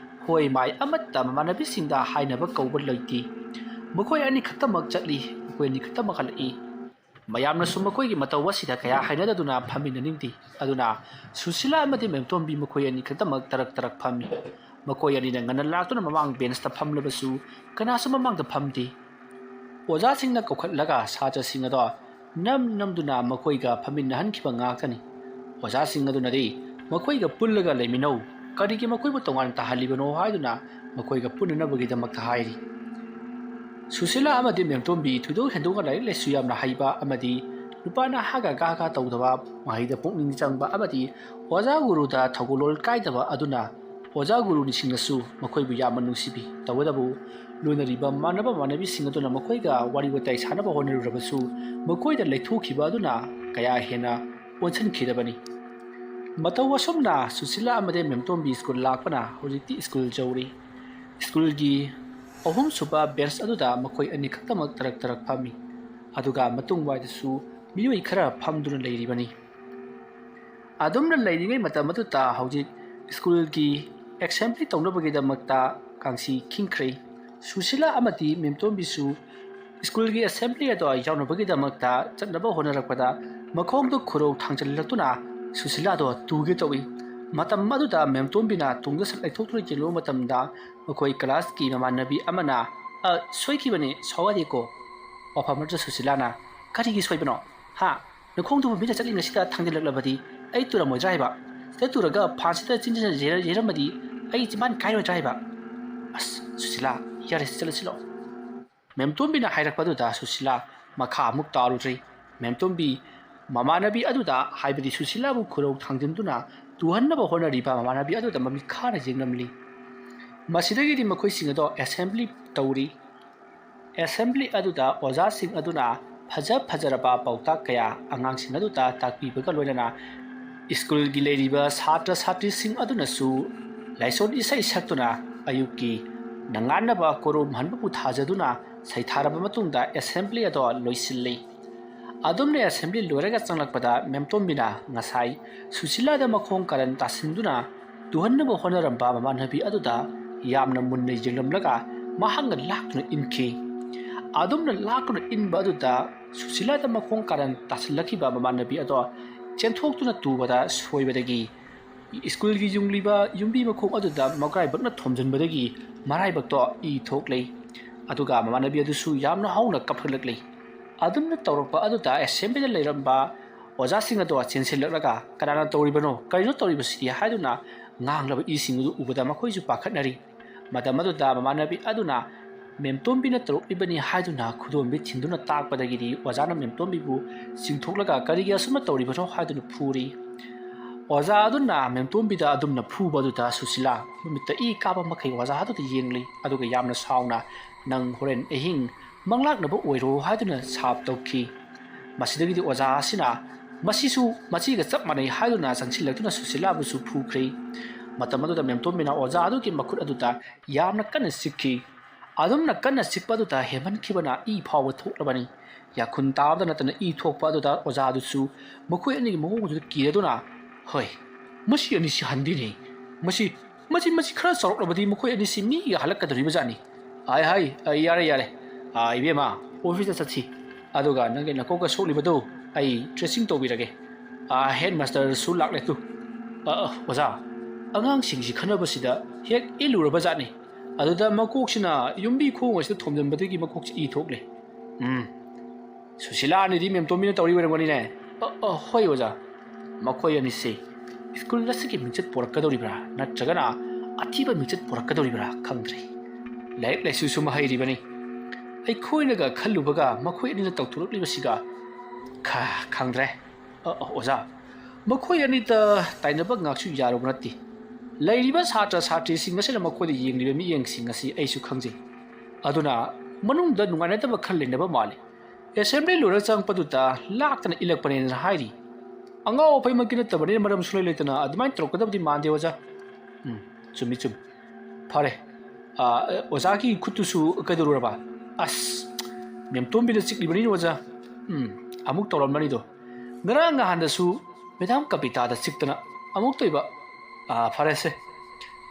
ꯍꯣꯏ ꯃꯥꯏ ꯑꯃꯠꯇ ꯃꯃꯥꯟꯅꯕꯤꯁꯤꯡꯗ ꯍꯥꯏꯅꯕ ꯀꯧꯕ ꯂꯩꯇꯦ꯫ ꯃꯈꯣꯏ ꯑꯅꯤꯈꯛꯇꯃꯛ ꯆꯠꯂꯤ꯫ ꯃꯈꯣꯏ ꯑꯅꯤꯈꯛꯇꯃꯛ ꯍꯜꯂꯛꯏ꯫ ꯃꯌꯥꯝꯅꯁꯨ ꯃꯈꯣꯏꯒꯤ ꯃꯇꯧ ꯑꯁꯤꯗ ꯀꯌꯥ ꯍꯩꯅꯗꯗꯨꯅ ꯐꯝꯃꯤꯟꯅꯅꯤꯡꯗꯦ꯫ ꯑꯗꯨꯅ ꯁꯨꯁꯤꯂꯥ ꯑꯃꯗꯤ ꯃꯦꯝꯇꯣꯝꯕꯤ ꯃꯈꯣꯏ ꯑꯅꯤꯈꯛꯇꯃꯛ ꯇꯔꯛ ꯇꯔꯛ ꯐꯝꯃꯤ꯫ ꯃꯈꯣꯏ ꯑꯅꯤꯅ ꯉꯟꯅ ꯂꯥꯛꯇꯨꯅ ꯃꯃꯥꯡ ꯕꯦꯟꯁꯇ ꯐꯝꯂꯕꯁꯨ ꯀꯅꯥꯁꯨ ꯃꯃꯥꯡꯗ ꯐꯝꯗꯦ꯫ ꯑꯣꯖꯥꯁꯤꯡꯅ ꯀꯧꯈꯠꯂꯒ ꯁꯥꯇ꯭ꯔꯁꯤꯡ ꯑꯗꯣ ꯅꯝ ꯅꯝꯗꯨꯅ ꯃꯈꯣꯏꯒ ꯐꯝꯃꯤꯟꯅꯍꯟꯈꯤꯕ ꯉꯥꯛꯇꯅꯤ꯫ ꯑꯣꯖꯥꯁꯤꯡ ꯑꯗꯨꯅꯗꯤ ꯃꯈꯣꯏꯒ ꯄꯨꯜꯂꯒ ꯂꯩꯃꯤꯟꯅꯧ, ꯀꯔꯤꯒꯤ ꯃꯈꯣꯏꯕꯨ ꯇꯣꯉꯥꯟꯅ ꯇꯥꯍꯜꯂꯤꯕꯅꯣ ꯍꯥꯏꯗꯨꯅ ꯃꯈꯣꯏꯒ ꯄꯨꯟꯅꯅꯕꯒꯤꯗꯃꯛꯇ ꯍꯥꯏꯔꯤ꯫ ꯁꯨꯁꯤꯂꯥ ꯑꯃꯗꯤ ꯃꯦꯝꯇꯣꯝꯕꯤ ꯊꯣꯏꯗꯣꯛ ꯍꯦꯟꯗꯣꯛꯅ ꯂꯥꯏꯔꯤꯛ ꯂꯥꯏꯁꯨ ꯌꯥꯝꯅ ꯍꯩꯕ ꯑꯃꯗꯤ ꯅꯨꯄꯥꯅ ꯍꯥꯒ ꯒꯥꯒ ꯇꯧꯗꯕ, ꯃꯍꯩꯗ ꯄꯨꯛꯅꯤꯡ ꯆꯪꯕ ꯑꯃꯗꯤ ꯑꯣꯖꯥ ꯒꯨꯔꯨꯗ ꯊꯧꯒꯜꯂꯣꯟ ꯀꯥꯏꯗꯕ ꯑꯗꯨꯅ ꯑꯣꯖꯥ ꯒꯨꯔꯨꯅꯤꯁꯤꯡꯅꯁꯨ ꯃꯈꯣꯏꯕꯨ ꯌꯥꯝꯅ ꯅꯨꯡꯁꯤꯕꯤ꯫ ꯇꯧꯕꯇꯕꯨ ꯂꯣꯏꯅꯔꯤꯕ ꯃꯃꯥꯟꯅꯕ ꯃꯃꯥꯟꯅꯕꯤꯁꯤꯡ ꯑꯗꯨꯅ ꯃꯈꯣꯏꯒ ꯋꯥꯔꯤ ꯋꯥꯇꯥꯏ ꯁꯥꯟꯅꯕ ꯍꯣꯠꯅꯔꯨꯔꯕꯁꯨ ꯃꯈꯣꯏꯗ ꯂꯩꯊꯣꯛꯈꯤꯕ ꯑꯗꯨꯅ ꯀꯌꯥ ꯍꯦꯟꯅ ꯑꯣꯟꯁꯤꯟꯈꯤꯗꯕꯅꯤ꯫ ꯃꯇꯧ ꯑꯁꯨꯝꯅ ꯁꯨꯁꯤꯂꯥ ꯑꯃꯗꯤ ꯃꯦꯝꯇꯣꯝꯕꯤ ꯁ꯭ꯀꯨꯜ ꯂꯥꯛꯄꯅ ꯍꯧꯖꯤꯛꯇꯤ ꯁ꯭ꯀꯨꯜ ꯌꯧꯔꯤ꯫ ꯁ꯭ꯀꯨꯜꯒꯤ ꯑꯍꯨꯝꯁꯨꯕ ꯕꯦꯟꯁ ꯑꯗꯨꯗ ꯃꯈꯣꯏ ꯑꯅꯤꯈꯛꯇꯃꯛ ꯇꯔꯛ ꯇꯔꯛ ꯐꯝꯃꯤ꯫ ꯑꯗꯨꯒ ꯃꯇꯨꯡ ꯋꯥꯏꯗꯁꯨ ꯃꯤꯑꯣꯏ ꯈꯔ ꯐꯝꯗꯨꯅ ꯂꯩꯔꯤꯕꯅꯤ꯫ ꯑꯗꯨꯝꯅ ꯂꯩꯔꯤꯉꯩ ꯃꯇꯝ ꯑꯗꯨꯗ ꯍꯧꯖꯤꯛ ꯁ꯭ꯀꯨꯜꯒꯤ ꯑꯦꯁꯦꯝꯕ꯭ꯂꯤ ꯇꯧꯅꯕꯒꯤꯗꯃꯛꯇ ꯀꯥꯡꯁꯤ ꯈꯤꯡꯈ꯭ꯔꯦ꯫ ꯁꯨꯁꯤꯂꯥ ꯑꯃꯗꯤ ꯃꯦꯝꯇꯣꯝꯕꯤꯁꯨ ꯁ꯭ꯀꯨꯜꯒꯤ ꯑꯦꯁꯦꯝꯕ꯭ꯂꯤ ꯑꯗꯣ ꯌꯥꯎꯅꯕꯒꯤꯗꯃꯛꯇ ꯆꯠꯅꯕ ꯍꯣꯠꯅꯔꯛꯄꯗ ꯃꯈꯣꯡꯗ ꯈꯨꯔꯧ ꯊꯥꯡꯖꯤꯜꯂꯛꯇꯨꯅ ꯁꯨꯁꯤꯂꯥꯗꯣ ꯇꯨꯒꯦ ꯇꯧꯏ꯫ ꯃꯇꯝ ꯑꯗꯨꯗ ꯃꯦꯝꯇꯣꯝꯕꯤꯅ ꯇꯨꯡꯗ ꯁꯠ ꯂꯩꯊꯣꯛꯇꯨꯅ ꯌꯦꯡꯂꯨꯕ ꯃꯇꯝꯗ ꯃꯈꯣꯏ ꯀ꯭ꯂꯥꯁꯀꯤ ꯃꯃꯥꯟꯅꯕꯤ ꯑꯃꯅ, "ꯑ, ꯁꯣꯏꯈꯤꯕꯅꯤ, ꯁꯥꯎꯌꯥꯗꯦꯀꯣ"꯫ ꯋꯥꯐꯝ ꯑꯗꯨꯗ ꯁꯨꯁꯤꯂꯥꯅ, "ꯀꯔꯤꯒꯤ ꯁꯣꯏꯕꯅꯣ? ꯍꯥ? ꯅꯈꯣꯡꯗꯨꯕꯨ ꯃꯤꯅ ꯆꯠꯂꯤꯉꯩꯁꯤꯗ ꯊꯥꯡꯖꯤꯜꯂꯛꯂꯕꯗꯤ ꯑꯩ ꯇꯨꯔꯝꯃꯣꯏꯗ꯭ꯔꯥ ꯍꯥꯏꯕ? ꯁꯤꯗ ꯇꯨꯔꯒ ꯐꯥꯟꯁꯤꯗ ꯆꯤꯟꯖꯤꯟꯅ ꯌꯩꯔ-, ꯌꯩꯔꯝꯃꯗꯤ ꯑꯩ ꯆꯤꯝꯕꯥꯟ ꯀꯥꯏꯔꯣꯏꯗ꯭ꯔꯥ ꯍꯥꯏꯕ?" "ꯑꯁ, ꯁꯨꯁꯤꯂꯥ, ꯌꯥꯔꯦ, ꯆꯠꯂꯁꯤ ꯂꯥꯛꯑꯣ"꯫ ꯃꯦꯝꯇꯣꯝꯕꯤꯅ ꯍꯥꯏꯔꯛꯄꯗꯨꯗ ꯁꯨꯁꯤꯂꯥ ꯃꯈꯥ ꯑꯃꯨꯛ ꯇꯥꯔꯨꯗ꯭ꯔꯦ꯫ ꯃꯦꯝꯇꯣꯝꯕꯤ ꯃꯃꯥꯟꯅꯕꯤ ꯑꯗꯨꯗ, ꯍꯥꯏꯕꯗꯤ ꯁꯨꯁꯤꯂꯥꯕꯨ ꯈꯨꯔꯧ ꯊꯥꯡꯖꯤꯟꯗꯨꯅ ꯇꯨꯍꯟꯅꯕ ꯍꯣꯠꯅꯔꯤꯕ ꯃꯃꯥꯟꯅꯕꯤ ꯑꯗꯨꯗ ꯃꯃꯤꯠ ꯈꯥꯅ ꯌꯦꯡꯂꯝꯂꯤ꯫ ꯃꯁꯤꯗꯒꯤꯗꯤ ꯃꯈꯣꯏꯁꯤꯡ ꯑꯗꯣ ꯑꯦꯁꯦꯝꯕ꯭ꯂꯤ ꯇꯧꯔꯤ꯫ ꯑꯦꯁꯦꯝꯕ꯭ꯂꯤ ꯑꯗꯨꯗ ꯑꯣꯖꯥꯁꯤꯡ ꯑꯗꯨꯅ ꯐꯖ ꯐꯖꯔꯕ ꯄꯥꯎꯇꯥꯛ ꯀꯌꯥ ꯑꯉꯥꯡꯁꯤꯡ ꯑꯗꯨꯗ ꯇꯥꯛꯄꯤꯕꯒ ꯂꯣꯏꯅꯅ ꯁ꯭ꯀꯨꯜꯒꯤ ꯂꯩꯔꯤꯕ ꯁꯥꯇ꯭ꯔ ꯁꯥꯇ꯭ꯔꯤꯁꯤꯡ ꯑꯗꯨꯅꯁꯨ ꯂꯥꯏꯁꯣꯟ ꯏꯁꯩ ꯁꯛꯇꯨꯅ ꯑꯌꯨꯛꯀꯤ ꯅꯉꯥꯟꯅꯕ ꯀꯣꯔꯣꯝꯍꯟꯕꯕꯨ ꯊꯥꯖꯗꯨꯅ ꯁꯩꯊꯥꯔꯕ ꯃꯇꯨꯡꯗ ꯑꯦꯁꯦꯝꯕ꯭ꯂꯤ ꯑꯗꯣ ꯂꯣꯏꯁꯤꯜꯂꯤ꯫ ꯑꯗꯨꯝꯅ ꯑꯦꯁꯦꯝꯕ꯭ꯂꯤ ꯂꯣꯏꯔꯒ ꯆꯪꯂꯛꯄꯗ ꯃꯦꯝꯇꯣꯝꯕꯤꯅ ꯉꯁꯥꯏ ꯁꯨꯁꯤꯂꯥꯗ ꯃꯈꯣꯡ ꯀꯔꯟ ꯇꯥꯁꯤꯟꯗꯨꯅ ꯇꯨꯍꯟꯅꯕ ꯍꯣꯠꯅꯔꯝꯕ ꯃꯃꯥꯟꯅꯕꯤ ꯑꯗꯨꯗ ꯌꯥꯝꯅ ꯃꯨꯟꯅ ꯌꯦꯡꯂꯝꯂꯒ ꯃꯍꯥꯛꯅ ꯂꯥꯛꯇꯨꯅ ꯏꯟꯈꯤ꯫ ꯑꯗꯨꯝꯅ ꯂꯥꯛꯇꯨꯅ ꯏꯟꯕ ꯑꯗꯨꯗ ꯁꯨꯁꯤꯂꯥꯗ ꯃꯈꯣꯡ ꯀꯥꯔꯟ ꯇꯥꯁꯤꯜꯂꯛꯈꯤꯕ ꯃꯃꯥꯟꯅꯕꯤ ꯑꯗꯣ ꯆꯦꯟꯊꯣꯛꯇꯨꯅ ꯇꯨꯕꯗ ꯁꯣꯏꯕꯗꯒꯤ ꯁ꯭ꯀꯨꯜꯒꯤ ꯌꯨꯡꯂꯤꯕ ꯌꯨꯝꯕꯤ ꯃꯈꯣꯡ ꯑꯗꯨꯗ ꯃꯀꯥꯏꯕꯛꯅ ꯊꯣꯝꯖꯤꯟꯕꯗꯒꯤ ꯃꯔꯥꯏꯕꯛꯇꯣ ꯏ ꯊꯣꯛꯂꯦ꯫ ꯑꯗꯨꯒ ꯃꯃꯥꯟꯅꯕꯤ ꯑꯗꯨꯁꯨ ꯌꯥꯝꯅ ꯍꯧꯅ ꯀꯞꯈꯠꯂꯛꯂꯤ꯫ ꯑꯗꯨꯝꯅ ꯇꯧꯔꯛꯄ ꯑꯗꯨꯗ ꯑꯦꯁꯦꯝꯕ꯭ꯂꯤꯗ ꯂꯩꯔꯝꯕ ꯑꯣꯖꯥꯁꯤꯡ ꯑꯗꯣ ꯆꯦꯟꯁꯤꯜꯂꯛꯂꯒ "ꯀꯅꯥꯅ ꯇꯧꯔꯤꯕꯅꯣ? ꯀꯔꯤꯅꯣ ꯇꯧꯔꯤꯕꯁꯤꯗꯤ?" ꯍꯥꯏꯗꯨꯅ ꯉꯥꯡꯂꯕ ꯏꯁꯤꯡ ꯑꯗꯨ ꯎꯕꯗ ꯃꯈꯣꯏꯁꯨ ꯄꯥꯈꯠꯅꯔꯤ꯫ ꯃꯇꯝ ꯑꯗꯨꯗ ꯃꯃꯥꯟꯅꯕꯤ ꯑꯗꯨꯅ "ꯃꯦꯝꯇꯣꯝꯕꯤꯅ ꯇꯧꯔꯛꯂꯤꯕꯅꯤ" ꯍꯥꯏꯗꯨꯅ ꯈꯨꯗꯣꯝꯕꯤ ꯊꯤꯟꯗꯨꯅ ꯇꯥꯛꯄꯗꯒꯤꯗꯤ ꯑꯣꯖꯥꯅ ꯃꯦꯝꯇꯣꯝꯕꯤꯕꯨ ꯆꯤꯡꯊꯣꯛꯂꯒ "ꯀꯔꯤꯒꯤ ꯑꯁꯨꯝꯅ ꯇꯧꯔꯤꯕꯅꯣ?" ꯍꯥꯏꯗꯨꯅ ꯐꯨꯔꯤ꯫ ꯑꯣꯖꯥ ꯑꯗꯨꯅ ꯃꯦꯝꯇꯣꯝꯕꯤꯗ ꯑꯗꯨꯝꯅ ꯐꯨꯕ ꯑꯗꯨꯗ ꯁꯨꯁꯤꯂꯥ ꯃꯃꯤꯠꯇ ꯏ ꯀꯥꯕ ꯃꯈꯩ ꯑꯣꯖꯥ ꯑꯗꯨꯗ ꯌꯦꯡꯂꯤ, ꯑꯗꯨꯒ ꯌꯥꯝꯅ ꯁꯥꯎꯅ "ꯅꯪ ꯍꯣꯔꯦꯟ ꯑꯍꯤꯡ ꯃꯪꯂꯥꯛꯅꯕ ꯑꯣꯏꯔꯣ" ꯍꯥꯏꯗꯨꯅ ꯁꯥꯞ ꯇꯧꯈꯤ꯫ ꯃꯁꯤꯗꯒꯤꯗꯤ ꯑꯣꯖꯥ ꯑꯁꯤꯅ "ꯃꯁꯤꯁꯨ ꯃꯆꯤꯒ ꯆꯞ ꯃꯥꯟꯅꯩ" ꯍꯥꯏꯗꯨꯅ ꯆꯪꯁꯤꯜꯂꯛꯇꯨꯅ ꯁꯨꯁꯤꯂꯥꯕꯨꯁꯨ ꯐꯨꯈ꯭ꯔꯦ꯫ ꯃꯇꯝ ꯑꯗꯨꯗ ꯃꯦꯝꯇꯣꯝꯕꯤꯅ ꯑꯣꯖꯥ ꯑꯗꯨꯒꯤ ꯃꯈꯨꯠ ꯑꯗꯨꯗ ꯌꯥꯝꯅ ꯀꯟꯅ ꯆꯤꯛꯈꯤ꯫ ꯑꯗꯨꯝꯅ ꯀꯟꯅ ꯆꯤꯛꯄ ꯑꯗꯨꯗ ꯍꯦꯟꯃꯟꯈꯤꯕꯅ ꯏ ꯐꯥꯎꯕ ꯊꯣꯛꯂꯕꯅꯤ꯫ ꯌꯥꯈꯨꯟ ꯇꯥꯕꯗ ꯅꯠꯇꯅ ꯏ ꯊꯣꯛꯄ ꯑꯗꯨꯗ ꯑꯣꯖꯥ ꯑꯗꯨꯁꯨ ꯃꯈꯣꯏ ꯑꯅꯤꯒꯤ ꯃꯑꯣꯡ ꯑꯗꯨꯗ ꯀꯤꯔꯗꯨꯅ, "ꯍꯣꯏ, ꯃꯁꯤ ꯑꯅꯤꯁꯤ ꯍꯟꯗꯦꯅꯦ꯫ ꯃꯁꯤ, ꯃꯁꯤ, ꯃꯁꯤ ꯈꯔ ꯆꯥꯎꯔꯛꯂꯕꯗꯤ ꯃꯈꯣꯏ ꯑꯅꯤꯁꯤ ꯃꯤꯒ ꯍꯜꯂꯛꯀꯗꯧꯔꯤꯕ ꯖꯥꯠꯅꯤ꯫ ꯍꯥꯏ, ꯍꯥꯏ, ꯑ, ꯌꯥꯔꯦ, ꯌꯥꯔꯦ꯫ ꯑ, ꯏꯕꯦꯝꯃ, ꯑꯣꯐꯤꯁꯇ ꯆꯠꯁꯤ꯫ ꯑꯗꯨꯒ ꯅꯪꯒꯤ ꯅꯀꯣꯛꯀ ꯁꯣꯛꯂꯤꯕꯗꯨ ꯑꯩ ꯗ꯭ꯔꯦꯁꯤꯡ ꯇꯧꯕꯤꯔꯒꯦ꯫ ꯑ, ꯍꯦꯗ ꯃꯥꯁꯇꯔꯁꯨ ꯂꯥꯛꯂꯦ ꯇꯨ꯫ ꯑ, ꯑ, ꯑꯣꯖꯥ, ꯑꯉꯥꯡꯁꯤꯡꯁꯤ ꯈꯟꯅꯕꯁꯤꯗ ꯍꯦꯛ ꯏꯜꯂꯨꯔꯕ ꯖꯥꯠꯅꯤ꯫ ꯑꯗꯨꯗ ꯃꯀꯣꯛꯁꯤꯅ ꯌꯨꯝꯕꯤ ꯈꯣꯡ ꯑꯁꯤꯗ ꯊꯣꯝꯖꯤꯟꯕꯗꯒꯤ ꯃꯀꯣꯛꯁꯤ ꯏ ꯊꯣꯛꯂꯦ꯫ ꯎꯝ, ꯁꯨꯁꯤꯂꯥ ꯑꯅꯤꯗꯤ ꯃꯦꯝꯇꯣꯝꯕꯤꯅ ꯇꯧꯔꯤ ꯑꯣꯏꯔꯝꯒꯅꯤꯅꯦ꯫ ꯑ, ꯑ, ꯍꯣꯏ ꯑꯣꯖꯥ, ꯃꯈꯣꯏ ꯑꯅꯤꯁꯤ ꯁ꯭ꯀꯨꯜ ꯑꯁꯤꯒꯤ ꯃꯤꯡꯆꯠ ꯄꯣꯔꯛꯀꯗꯧꯔꯤꯕ꯭ꯔꯥ ꯅꯠꯇ꯭ꯔꯒꯅ ꯑꯊꯤꯕ ꯃꯤꯡꯆꯠ ꯄꯣꯔꯛꯀꯗꯧꯔꯤꯕ꯭ꯔꯥ ꯈꯪꯗ꯭ꯔꯦ꯫ ꯂꯥꯏꯔꯤꯛ ꯂꯥꯏꯁꯨꯁꯨ ꯃꯍꯩꯔꯤꯕꯅꯤ꯫ ꯑꯩꯈꯣꯏꯅꯒ ꯈꯜꯂꯨꯕꯒ ꯃꯈꯣꯏ ꯑꯅꯤꯅ ꯇꯧꯊꯣꯔꯛꯂꯤꯕꯁꯤꯒ ꯈ-, ꯈꯪꯗ꯭ꯔꯦ꯫ ꯑ, ꯑ, ꯑꯣꯖꯥ, ꯃꯈꯣꯏ ꯑꯅꯤꯗ ꯇꯥꯏꯅꯕ ꯉꯥꯛꯁꯨ ꯌꯥꯔꯨꯕ ꯅꯠꯇꯦ꯫ ꯂꯩꯔꯤꯕ ꯁꯥꯇ꯭ꯔ ꯁꯥꯇ꯭ꯔꯤꯁꯤꯡ ꯑꯁꯤꯅ ꯃꯈꯣꯏꯗ ꯌꯦꯡꯂꯤꯕ ꯃꯤꯠꯌꯦꯡꯁꯤꯡ ꯑꯁꯤ ꯑꯩꯁꯨ ꯈꯪꯖꯩ꯫ ꯑꯗꯨꯅ ꯃꯅꯨꯡꯗ ꯅꯨꯡꯉꯥꯏꯅꯗꯕ ꯈꯔ ꯂꯩꯅꯕ ꯃꯥꯜꯂꯤ꯫ ꯑꯦꯁꯦꯝꯕ꯭ꯂꯤ ꯂꯣꯏꯔ ꯆꯪꯉꯛꯄꯗꯨꯗ ꯂꯥꯛꯇꯅ ꯏꯜꯂꯛꯄꯅꯦꯅ ꯍꯥꯏꯔꯤ꯫ ꯑꯉꯥꯎ ꯑꯐꯩꯃꯛꯀꯤ ꯅꯠꯇꯕꯅꯤꯅ ꯃꯔꯝ ꯁꯨꯡꯂꯩ ꯂꯩꯇꯅ ꯑꯗꯨꯃꯥꯏꯅ ꯇꯧꯔꯛꯀꯗꯕꯗꯤ ꯃꯥꯟꯗꯦ ꯑꯣꯖꯥ꯫ ꯎꯝ, ꯆꯨꯝꯃꯤ, ꯆꯨꯝꯃꯤ꯫ ꯐꯔꯦ꯫ ꯑ, ꯑꯣꯖꯥꯒꯤ ꯈꯨꯠꯇꯨꯁꯨ ꯀꯩꯗꯧꯔꯨꯔꯕ? ꯑꯁ, ꯃꯦꯝꯇꯣꯝꯕꯤꯅ ꯆꯤꯛꯂꯤꯕꯅꯤꯅꯦ ꯑꯣꯖꯥ꯫ ꯎꯝ, ꯑꯃꯨꯛ ꯇꯧꯔꯝꯕꯅꯤꯗꯣ꯫ ꯉꯔꯥꯡ ꯅꯍꯥꯟꯗꯁꯨ ꯃꯦꯗꯥꯝ ꯀꯕꯤꯇꯥꯗ ꯆꯤꯛꯇꯅ ꯑꯃꯨꯛ ꯇꯧꯏꯕ꯫ ꯑ, ꯐꯔꯦꯁꯦ꯫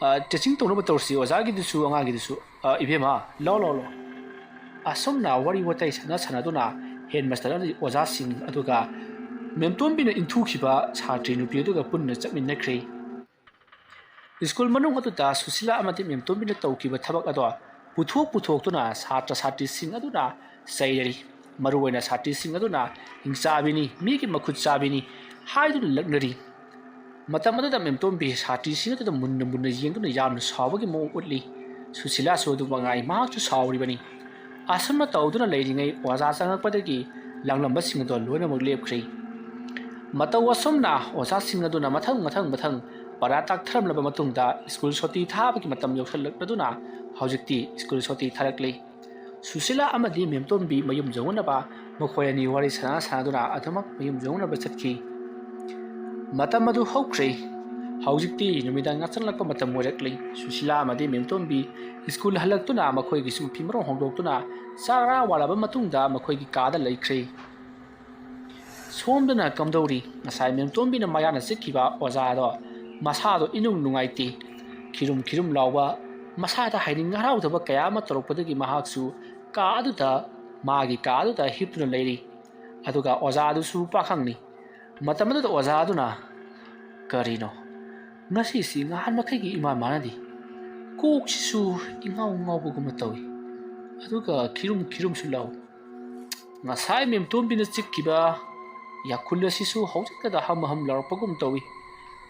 ꯑ, ꯗ꯭ꯔꯦꯁꯤꯡ ꯇꯧꯅꯕ ꯇꯧꯔꯁꯤ, ꯑꯣꯖꯥꯒꯤꯗꯨꯁꯨ ꯑꯉꯥꯡꯒꯤꯗꯨꯁꯨ꯫ ꯑ, ꯏꯕꯦꯝꯃ, ꯂꯥꯎ, ꯂꯥꯎ, ꯂꯥꯎ꯫ ꯑꯁꯨꯝꯅ ꯋꯥꯔꯤ ꯋꯥꯇꯥꯏ ꯁꯥꯟꯅ ꯁꯥꯟꯅꯗꯨꯅ ꯍꯦꯗꯃꯥꯁꯇꯔ ꯑꯃꯗꯤ ꯑꯣꯖꯥꯁꯤꯡ ꯑꯗꯨꯒ ꯃꯦꯝꯇꯣꯝꯕꯤꯅ ꯏꯟꯊꯨꯈꯤꯕ ꯁꯥꯇ꯭ꯔꯤ ꯅꯨꯄꯤ ꯑꯗꯨꯒ ꯄꯨꯟꯅ ꯆꯠꯃꯤꯟꯅꯈ꯭ꯔꯦ꯫ ꯁ꯭ꯀꯨꯜ ꯃꯅꯨꯡ ꯑꯗꯨꯗ ꯁꯨꯁꯤꯂꯥ ꯑꯃꯗꯤ ꯃꯦꯝꯇꯣꯝꯕꯤꯅ ꯇꯧꯈꯤꯕ ꯊꯕꯛ ꯑꯗꯣ ꯄꯨꯊꯣꯛ ꯄꯨꯊꯣꯛꯇꯨꯅ ꯁꯥꯇ꯭ꯔ ꯁꯥꯇ꯭ꯔꯤꯁꯤꯡ ꯑꯗꯨꯅ ꯆꯩꯔꯔꯤ꯫ ꯃꯔꯨꯑꯣꯏꯅ ꯁꯥꯇ꯭ꯔꯤꯁꯤꯡ ꯑꯗꯨꯅ ꯍꯤꯡꯆꯥꯕꯤꯅꯤ, ꯃꯤꯒꯤ ꯃꯈꯨꯠ ꯆꯥꯕꯤꯅꯤ ꯍꯥꯏꯗꯨꯅ ꯂꯛꯅꯔꯤ꯫ ꯃꯇꯝ ꯑꯗꯨꯗ ꯃꯦꯝꯇꯣꯝꯕꯤ ꯁꯥꯇ꯭ꯔꯤꯁꯤꯡ ꯑꯗꯨꯗ ꯃꯨꯟꯅ ꯃꯨꯟꯅ ꯌꯦꯡꯗꯨꯅ ꯌꯥꯝꯅ ꯁꯥꯎꯕꯒꯤ ꯃꯑꯣꯡ ꯎꯠꯂꯤ꯫ ꯁꯨꯁꯤꯂꯥꯁꯨ ꯑꯗꯨ ꯃꯉꯥꯏ, ꯃꯍꯥꯛꯁꯨ ꯁꯥꯎꯔꯤꯕꯅꯤ꯫ ꯑꯁꯨꯝꯅ ꯇꯧꯗꯨꯅ ꯂꯩꯔꯤꯉꯩ ꯑꯣꯖꯥ ꯆꯪꯉꯛꯄꯗꯒꯤ ꯂꯥꯡꯂꯝꯕꯁꯤꯡ ꯑꯗꯣ ꯂꯣꯏꯅꯃꯛ ꯂꯦꯞꯈ꯭ꯔꯦ꯫ ꯃꯇꯧ ꯑꯁꯨꯝꯅ ꯑꯣꯖꯥꯁꯤꯡ ꯑꯗꯨꯅ ꯃꯊꯪ ꯃꯊꯪ ꯃꯊꯪ ꯄꯔꯥ ꯇꯥꯛꯊꯔꯝꯂꯕ ꯃꯇꯨꯡꯗ ꯁ꯭ꯀꯨꯜ ꯁꯨꯇꯤ ꯊꯥꯕꯒꯤ ꯃꯇꯝ ꯌꯧꯁꯤꯜꯂꯛꯂꯗꯨꯅ ꯍꯧꯖꯤꯛꯇꯤ ꯁ꯭ꯀꯨꯜ ꯁꯨꯇꯤ ꯊꯥꯔꯛꯂꯤ꯫ ꯁꯨꯁꯤꯂꯥ ꯑꯃꯗꯤ ꯃꯦꯝꯇꯣꯝꯕꯤ ꯃꯌꯨꯝ ꯌꯧꯅꯅꯕ ꯃꯈꯣꯏ ꯑꯅꯤ ꯋꯥꯔꯤ ꯁꯥꯟꯅ ꯁꯥꯟꯅꯗꯨꯅ ꯑꯗꯨꯃꯛ ꯃꯌꯨꯝ ꯌꯧꯅꯅꯕ ꯆꯠꯈꯤ꯫ ꯃꯇꯝ ꯑꯗꯨ ꯍꯧꯈ꯭ꯔꯦ꯫ ꯍꯧꯖꯤꯛꯇꯤ ꯅꯨꯃꯤꯗꯥꯡ ꯅꯛꯁꯜꯂꯛꯄ ꯃꯇꯝ ꯑꯣꯏꯔꯛꯂꯤ꯫ ꯁꯨꯁꯤꯂꯥ ꯑꯃꯗꯤ ꯃꯦꯝꯇꯣꯝꯕꯤ ꯁ꯭ꯀꯨꯜ ꯍꯜꯂꯛꯇꯨꯅ ꯃꯈꯣꯏꯒꯤ ꯁꯨꯝ ꯐꯤꯃꯔꯣꯟ ꯍꯣꯡꯗꯣꯛꯇꯨꯅ ꯆꯔꯥ ꯋꯥꯠꯂꯕ ꯃꯇꯨꯡꯗ ꯃꯈꯣꯏꯒꯤ ꯀꯥꯗ ꯂꯩꯈ꯭ꯔꯦ꯫ ꯁꯣꯝꯗꯅ ꯀꯝꯗꯧꯔꯤ? ꯉꯁꯥꯏ ꯃꯦꯝꯇꯣꯝꯕꯤꯅ ꯃꯌꯥꯅ ꯆꯤꯛꯈꯤꯕ ꯑꯣꯖꯥꯗꯣ ꯃꯁꯥꯗꯣ ꯏꯅꯨꯡ ꯅꯨꯡꯉꯥꯏꯇꯦ꯫ ꯈꯤꯔꯨꯝ ꯈꯤꯔꯨꯝ ꯂꯥꯎꯕ, ꯃꯁꯥꯗ ꯍꯥꯏꯅꯤꯡ ꯍꯔꯥꯎꯗꯕ ꯀꯌꯥ ꯑꯃ ꯇꯧꯔꯛꯄꯗꯒꯤ ꯃꯍꯥꯛꯁꯨ ꯀꯥ ꯑꯗꯨꯗ, ꯃꯥꯒꯤ ꯀꯥ ꯑꯗꯨꯗ ꯍꯤꯞꯇꯨꯅ ꯂꯩꯔꯤ꯫ ꯑꯗꯨꯒ ꯑꯣꯖꯥ ꯑꯗꯨꯁꯨ ꯄꯥꯈꯪꯅꯤ꯫ ꯃꯇꯝ ꯑꯗꯨꯗ ꯑꯣꯖꯥ ꯑꯗꯨꯅ, "ꯀꯔꯤꯅꯣ? ꯉꯁꯤꯁꯤ ꯉꯍꯥꯟ ꯃꯈꯩꯒꯤ ꯏꯃꯥꯟ ꯃꯥꯟꯅꯗꯦ꯫ ꯀꯣꯛꯁꯤꯁꯨ ꯏꯉꯥꯎ ꯉꯥꯎꯕꯒꯨꯝꯕ ꯇꯧꯏ꯫ ꯑꯗꯨꯒ ꯈꯤꯔꯨꯝ ꯈꯤꯔꯨꯝꯁꯨ ꯂꯥꯎꯏ꯫ ꯉꯁꯥꯏ ꯃꯦꯝꯇꯣꯝꯕꯤꯅ ꯆꯤꯛꯈꯤꯕ ꯌꯥꯈꯨꯜ ꯑꯁꯤꯁꯨ ꯍꯧꯖꯤꯛꯇꯗ ꯍꯝ ꯍꯝ ꯂꯥꯎꯔꯛꯄꯒꯨꯝ ꯇꯧꯏ꯫